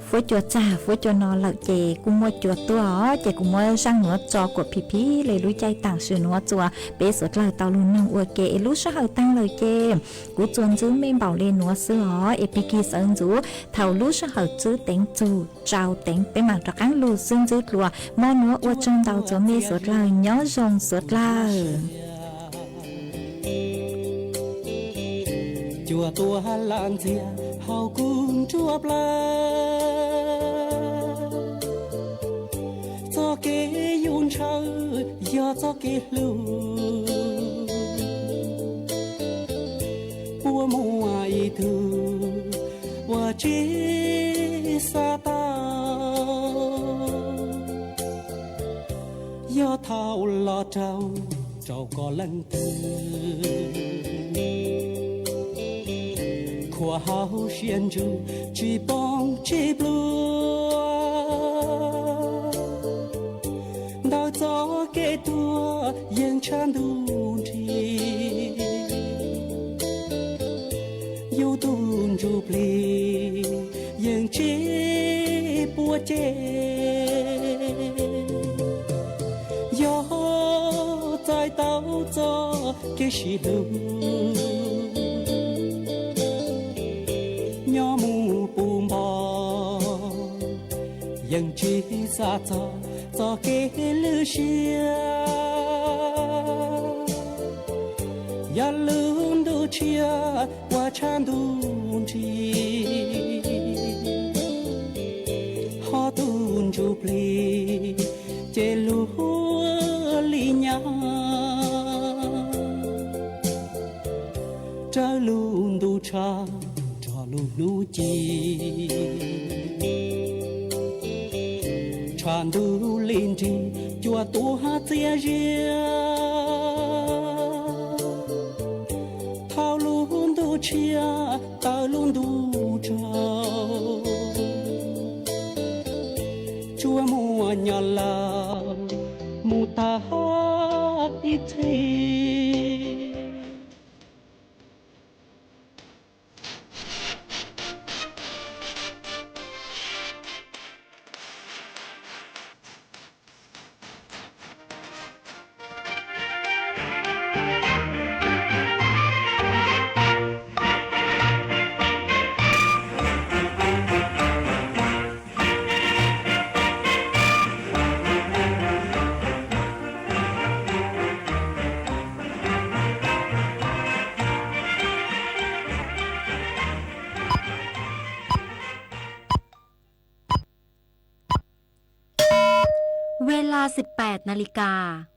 fuab cua txag fuab cua no lawm ces kuj muaj cua tuaj os. Ces kuv muab zaaj nuav tso kuas phim phim le lub caij taam sim nuav txua peb suav dlawg tau lug noog ua ke es lub sij hawm taag lawm ces kuv txuas ntxwb mej npaum le nuav xwb os. Es pig kig sawv ntxuv thaum lub sij hawm tswb teev txug rau teev peb maam rov qaab lug xwb ntxwb dlua. Mo nuav ua tsaug ntau txua mej suav dlawg, nyob zoo suav dlawg. Cua tuaj lam ntxiag hauv kuv nruab plawv, txoj kev yus ntshaw yog txoj kev hlub. Puab muaj ib tug uas tsi xav tau, yog thaum los raug rau koj leej twg, khuam hauv siab ntsws tsi poob tsi pluag. Ntawm txoj kev tuag yeej tshav ntuj nrig, yus tug ntsuj plig yeej tsi puab ceg. Yog txais tau txoj kev sib hlub, nyob mus puv npo yeej tsi xav txog txoj kev lwj siab. Yog lub ntuj tshiab uas tshav ntuj nrig, ho tug ntsuj plig ces luag li nyab. Raws lub ntuj tshav nrog lub hnub ci, tshav ntuj li nrig cua tuaj txias zias. Thaum lub ntuj tshiab tawm lub ntuj tsaug, tsuas muaj nyob lawm mus tag ib txhis. Vaj laj xib peb na li kas.